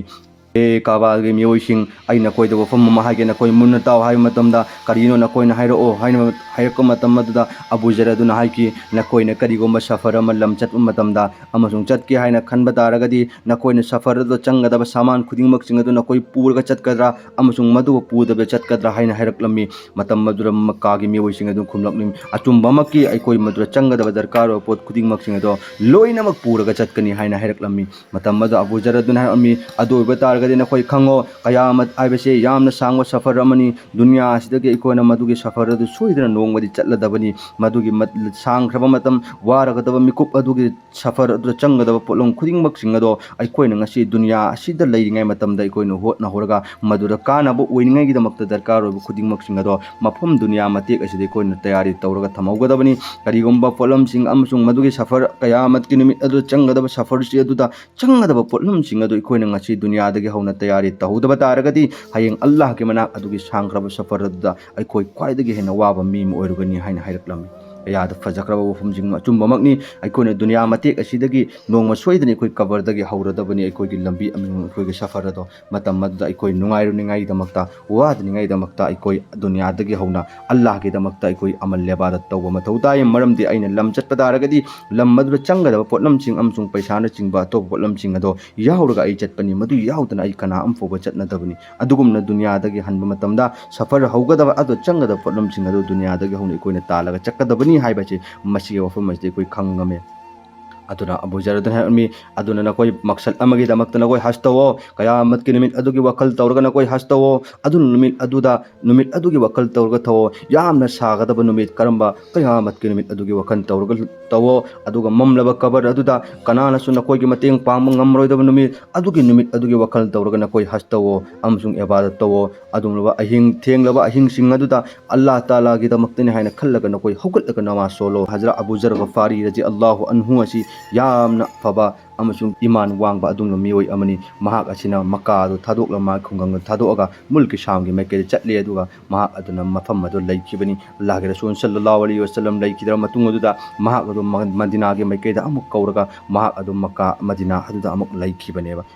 "ꯑꯦ ꯀꯥꯕꯥꯒꯤ ꯃꯤꯑꯣꯏꯁꯤꯡ, ꯑꯩ ꯅꯈꯣꯏꯗ ꯋꯥꯐꯝ ꯑꯃ ꯍꯥꯏꯒꯦ, ꯅꯈꯣꯏ ꯃꯨꯟꯅ ꯇꯥꯎ" ꯍꯥꯏꯕ ꯃꯇꯝꯗ, "ꯀꯔꯤꯅꯣ ꯅꯈꯣꯏꯅ ꯍꯥꯏꯔꯛꯑꯣ" ꯍꯥꯏꯅ ꯍꯥꯏꯔꯛꯄ ꯃꯇꯝ ꯑꯗꯨꯗ ꯑꯕꯨ ꯖꯔ ꯑꯗꯨꯅ ꯍꯥꯏꯈꯤ, "ꯅꯈꯣꯏꯅ ꯀꯔꯤꯒꯨꯝꯕ ꯁꯐꯔ ꯑꯃ ꯂꯝ ꯆꯠꯄ ꯃꯇꯝꯗ ꯑꯃꯁꯨꯡ ꯆꯠꯀꯦ ꯍꯥꯏꯅ ꯈꯟꯕ ꯇꯥꯔꯒꯗꯤ ꯅꯈꯣꯏꯅ ꯁꯐꯔ ꯑꯗꯨꯗ ꯆꯪꯒꯗꯕ ꯁꯥꯃꯥꯟ ꯈꯨꯗꯤꯡꯃꯛꯁꯤꯡ ꯑꯗꯨ ꯅꯈꯣꯏ ꯄꯨꯔꯒ ꯆꯠꯀꯗ꯭ꯔꯥ ꯑꯃꯁꯨꯡ ꯃꯗꯨꯕꯨ ꯄꯨꯗꯕ ꯆꯠꯀꯗ꯭ꯔꯥ?" ꯍꯥꯏꯅ ꯍꯥꯏꯔꯛꯂꯝꯃꯤ꯫ ꯃꯇꯝ ꯑꯗꯨꯗ ꯃꯛꯀꯥꯒꯤ ꯃꯤꯑꯣꯏꯁꯤꯡ ꯑꯗꯨ ꯈꯨꯝꯂꯛꯂꯤ, "ꯑꯆꯨꯝꯕꯃꯛꯀꯤ ꯑꯩꯈꯣꯏ ꯃꯗꯨꯗ ꯆꯪꯒꯗꯕ ꯗꯔꯀꯥꯔ ꯑꯣꯏꯕ ꯄꯣꯠ ꯈꯨꯗꯤꯡꯃꯛꯁꯤꯡ ꯑꯗꯣ ꯂꯣꯏꯅꯃꯛ ꯄꯨꯔꯒ ꯆꯠꯀꯅꯤ" ꯍꯥꯏꯅ ꯍꯥꯏꯔꯛꯂꯝꯃꯤ꯫ ꯃꯇꯝ ꯑꯗꯨꯗ ꯑꯕꯨ ꯖꯔ ꯑꯗꯨꯅ ꯍꯥꯏꯔꯛꯂꯝꯃꯤ, "ꯑꯗꯨ ꯑꯣꯏꯕ ꯇꯥꯔꯒꯗꯤ ꯅꯈꯣꯏ ꯈꯪꯉꯣ, ꯀꯌꯥꯃꯠ ꯍꯥꯏꯕꯁꯦ ꯌꯥꯝꯅ ꯁꯥꯡꯕ ꯁꯐꯔ ꯑꯃꯅꯤ꯫ ꯗꯨꯅꯤꯌꯥ ꯑꯁꯤꯗꯒꯤ ꯑꯩꯈꯣꯏꯅ ꯃꯗꯨꯒꯤ ꯁꯐꯔ ꯑꯗꯨ ꯁꯣꯏꯗꯅ ꯅꯣꯡꯃꯗꯤ ꯆꯠꯂꯗꯕꯅꯤ꯫ ꯃꯗꯨꯒꯤ ꯃꯠ-, ꯁꯥꯡꯈ꯭ꯔꯕ ꯃꯇꯝ, ꯋꯥꯔꯒꯗꯕ ꯃꯤꯀꯨꯞ ꯑꯗꯨꯒꯤ ꯁꯐꯔ ꯑꯗꯨꯗ ꯆꯪꯒꯗꯕ ꯄꯣꯠꯂꯝ ꯈꯨꯗꯤꯡꯃꯛꯁꯤꯡ ꯑꯗꯣ ꯑꯩꯈꯣꯏꯅ ꯉꯁꯤ ꯗꯨꯅꯤꯌꯥ ꯑꯁꯤꯗ ꯂꯩꯔꯤꯉꯩ ꯃꯇꯝꯗ ꯑꯩꯈꯣꯏꯅ ꯍꯣꯠꯅꯍꯧꯔꯒ ꯃꯗꯨꯗ ꯀꯥꯟꯅꯕ ꯑꯣꯏꯅꯤꯡꯉꯥꯏꯒꯤꯗꯃꯛꯇ ꯗꯔꯀꯥꯔ ꯑꯣꯏꯕ ꯈꯨꯗꯤꯡꯃꯛꯁꯤꯡ ꯑꯗꯣ ꯃꯐꯝ ꯗꯨꯅꯤꯌꯥ ꯃꯇꯦꯛ ꯑꯁꯤꯗ ꯑꯩꯈꯣꯏꯅ ꯇꯌꯥꯔꯤ ꯇꯧꯔꯒ ꯊꯝꯍꯧꯒꯗꯕꯅꯤ꯫ ꯀꯔꯤꯒꯨꯝꯕ ꯄꯣꯠꯂꯝꯁꯤꯡ ꯑꯃꯁꯨꯡ ꯃꯗꯨꯒꯤ ꯁꯐꯔ ꯀꯌꯥꯃꯠꯀꯤ ꯅꯨꯃꯤꯠ ꯑꯗꯨꯗ ꯆꯪꯒꯗꯕ ꯁꯐꯔꯁꯤ ꯑꯗꯨꯗ ꯆꯪꯒꯗꯕ ꯄꯣꯠꯂꯝꯁꯤꯡ ꯑꯗꯨ ꯑꯩꯈꯣꯏꯅ ꯉꯁꯤ ꯗꯨꯅꯤꯌꯥꯗꯒꯤ ꯍꯧꯅ ꯇꯌꯥꯔꯤ ꯇꯧꯍꯧꯗꯕ ꯇꯥꯔꯒꯗꯤ ꯍꯌꯦꯡ ꯑꯜꯂꯥꯍꯒꯤ ꯃꯅꯥꯛ ꯑꯗꯨꯒꯤ ꯁꯥꯡꯈ꯭ꯔꯕ ꯁꯐꯔ ꯑꯗꯨꯗ ꯑꯩꯈꯣꯏ ꯈ꯭ꯋꯥꯏꯗꯒꯤ ꯍꯦꯟꯅ ꯋꯥꯕ ꯃꯤ ꯑꯃ ꯑꯣꯏꯔꯒꯅꯤ" ꯍꯥꯏꯅ ꯍꯥꯏꯔꯛꯂꯝꯃꯤ꯫ ꯀꯌꯥꯗ ꯐꯖꯈ꯭ꯔꯕ ꯋꯥꯐꯝꯁꯤꯡ ꯑꯆꯨꯝꯕꯃꯛꯅꯤ꯫ ꯑꯩꯈꯣꯏꯅ ꯗꯨꯅꯤꯌꯥ ꯃꯇꯦꯛ ꯑꯁꯤꯗꯒꯤ ꯅꯣꯡꯃ ꯁꯣꯏꯗꯅ ꯑꯩꯈꯣꯏ ꯀꯕꯔꯗꯒꯤ ꯍꯧꯔꯗꯕꯅꯤ ꯑꯩꯈꯣꯏꯒꯤ ꯂꯝꯕꯤ ꯑꯃꯁꯨꯡ ꯑꯩꯈꯣꯏꯒꯤ ꯁꯐꯔ ꯑꯗꯣ꯫ ꯃꯇꯝ ꯑꯗꯨꯗ ꯑꯩꯈꯣꯏ ꯅꯨꯡꯉꯥꯏꯔꯨꯅꯤꯉꯥꯏꯒꯤꯗꯃꯛꯇ, ꯋꯥꯗꯅꯤꯉꯥꯏꯒꯤꯗꯃꯛꯇ ꯑꯩꯈꯣꯏ ꯗꯨꯅꯤꯌꯥꯗꯒꯤ ꯍꯧꯅ ꯑꯜꯂꯥꯍꯒꯤꯗꯃꯛꯇ ꯑꯩꯈꯣꯏ ꯑꯃꯜ ꯏꯕꯥꯗꯠ ꯇꯧꯕ ꯃꯊꯧ ꯇꯥꯏ꯫ ꯃꯔꯝꯗꯤ ꯑꯩꯅ ꯂꯝ ꯆꯠꯄ ꯇꯥꯔꯒꯗꯤ ꯂꯝ ꯑꯗꯨꯗ ꯆꯪꯒꯗꯕ ꯄꯣꯠꯂꯝꯁꯤꯡ ꯑꯃꯁꯨꯡ ꯄꯩꯁꯥꯅꯆꯤꯡꯕ ꯑꯇꯣꯞꯄ ꯄꯣꯠꯂꯝꯁꯤꯡ ꯑꯗꯣ ꯌꯥꯎꯔꯒ ꯑꯩ ꯆꯠꯄꯅꯤ꯫ ꯃꯗꯨ ꯌꯥꯎꯗꯅ ꯑꯩ ꯀꯅꯥ ꯑꯃ ꯐꯥꯎꯕ ꯆꯠꯅꯗꯕꯅꯤ꯫ ꯑꯗꯨꯒꯨꯝꯅ ꯗꯨꯅꯤꯌꯥꯗꯒꯤ ꯍꯟꯕ ꯃꯇꯝꯗ ꯁꯐꯔ ꯍꯧꯒꯗꯕ ꯑꯗꯣ ꯆꯪꯒꯗꯕ ꯄꯣꯠꯂꯝꯁꯤꯡ ꯑꯗꯨ ꯗꯨꯅꯤꯌꯥꯗꯒꯤ ꯍꯧꯅ ꯑꯩꯈꯣꯏꯅ ꯇꯥꯜꯂꯒ ꯆꯠꯀꯗꯕꯅꯤ꯫ ꯍꯥꯏꯕꯁꯤ ꯃꯁꯤꯒꯤ ꯋꯥꯐꯝ ꯑꯁꯤꯗꯤ ꯑꯩꯈꯣꯏ ꯈꯪꯉꯝꯃꯤ꯫ ꯑꯗꯨꯅ ꯑꯕꯨ ꯖꯔ ꯑꯗꯨꯅ ꯍꯥꯏꯔꯝꯃꯤ, ꯑꯗꯨꯅ ꯅꯈꯣꯏ ꯃꯛꯁꯠ ꯑꯃꯒꯤꯗꯃꯛꯇ ꯅꯈꯣꯏ ꯍꯖ ꯇꯧꯋꯣ, ꯀꯌꯥꯃꯠꯀꯤ ꯅꯨꯃꯤꯠ ꯑꯗꯨꯒꯤ ꯋꯥꯈꯜ ꯇꯧꯔꯒ ꯅꯈꯣꯏ ꯍꯖ ꯇꯧꯋꯣ꯫ ꯑꯗꯨꯅ ꯅꯨꯃꯤꯠ ꯑꯗꯨꯗ, ꯅꯨꯃꯤꯠ ꯑꯗꯨꯒꯤ ꯋꯥꯈꯜ ꯇꯧꯔꯒ ꯇꯧꯋꯣ꯫ ꯌꯥꯝꯅ ꯁꯥꯒꯗꯕ ꯅꯨꯃꯤꯠ ꯀꯔꯝꯕ? ꯀꯌꯥꯃꯠꯀꯤ ꯅꯨꯃꯤꯠ ꯑꯗꯨꯒꯤ ꯋꯥꯈꯜ ꯇꯧꯔꯒ ꯇꯧꯋꯣ꯫ ꯑꯗꯨꯒ ꯃꯝꯂꯕ ꯀꯕꯔ ꯑꯗꯨꯗ ꯀꯅꯥꯅꯁꯨ ꯅꯈꯣꯏꯒꯤ ꯃꯇꯦꯡ ꯄꯥꯡꯕ ꯉꯝꯃꯔꯣꯏꯗꯕ ꯅꯨꯃꯤꯠ ꯑꯗꯨꯒꯤ, ꯅꯨꯃꯤꯠ ꯑꯗꯨꯒꯤ ꯋꯥꯈꯜ ꯇꯧꯔꯒ ꯅꯈꯣꯏ ꯍꯖ ꯇꯧꯋꯣ ꯑꯃꯁꯨꯡ ꯏꯕꯥꯗꯠ ꯇꯧꯋꯣ꯫ ꯑꯗꯨꯒꯨꯝꯂꯕ ꯑꯍꯤꯡ, ꯊꯦꯡꯂꯕ ꯑꯍꯤꯡꯁꯤꯡ ꯑꯗꯨꯗ ꯑꯜꯂꯥꯍ ꯇꯥꯂꯥꯒꯤꯗꯃꯛꯇꯅꯤ ꯍꯥꯏꯅ ꯈꯜꯂꯒ ꯅꯈꯣꯏ ꯍꯧꯒꯠꯂꯒ ꯅꯃꯥꯖ ꯁꯣꯜꯂꯣ꯫ ꯍꯖꯔꯠ ꯑꯕꯨ ꯖꯔ ꯒꯐꯥꯔꯤ ꯔꯖꯤ ꯑꯜꯂꯥꯍꯨ ꯑꯟꯍꯨ ꯑꯁꯤ ꯌꯥꯝꯅ ꯐꯕ ꯑꯃꯁꯨꯡ ꯏꯃꯥꯟ ꯋꯥꯡꯕ ꯑꯗꯨꯒꯨꯝꯂꯕ ꯃꯤꯑꯣꯏ ꯑꯃꯅꯤ꯫ ꯃꯍꯥꯛ ꯑꯁꯤꯅ ꯃꯛꯀꯥ ꯑꯗꯨ ꯊꯥꯗꯣꯛꯂꯒ, ꯃꯥꯒꯤ ꯈꯨꯡꯒꯪ ꯑꯗꯨ ꯊꯥꯗꯣꯛꯑꯒ ꯃꯨꯜꯀꯤ ꯁꯥꯝꯒꯤ ꯃꯥꯏꯀꯩꯗ ꯆꯠꯂꯦ, ꯑꯗꯨꯒ ꯃꯍꯥꯛ ꯑꯗꯨꯅ ꯃꯐꯝ ꯑꯗꯨ ꯂꯩꯈꯤꯕꯅꯤ꯫ ꯑꯜꯂꯥꯍꯒꯤ ꯔꯁꯨꯜ ꯁꯜꯂꯜꯂꯥꯍꯨ ꯑꯂꯩꯍꯤ ꯋꯁꯜꯂꯝ ꯂꯩꯈꯤꯗ꯭ꯔꯕ ꯃꯇꯨꯡ ꯑꯗꯨꯗ ꯃꯍꯥꯛ ꯑꯗꯨ ꯃ-, ꯃꯗꯤꯅꯥꯒꯤ ꯃꯥꯏꯀꯩꯗ ꯑꯃꯨꯛ ꯀꯧꯔꯒ ꯃꯍꯥꯛ ꯑꯗꯨ ꯃꯛꯀꯥ, ꯃꯗꯤꯅꯥ ꯑꯗꯨꯗ ꯑꯃꯨꯛ ꯂꯩꯈꯤꯕꯅꯦꯕ꯫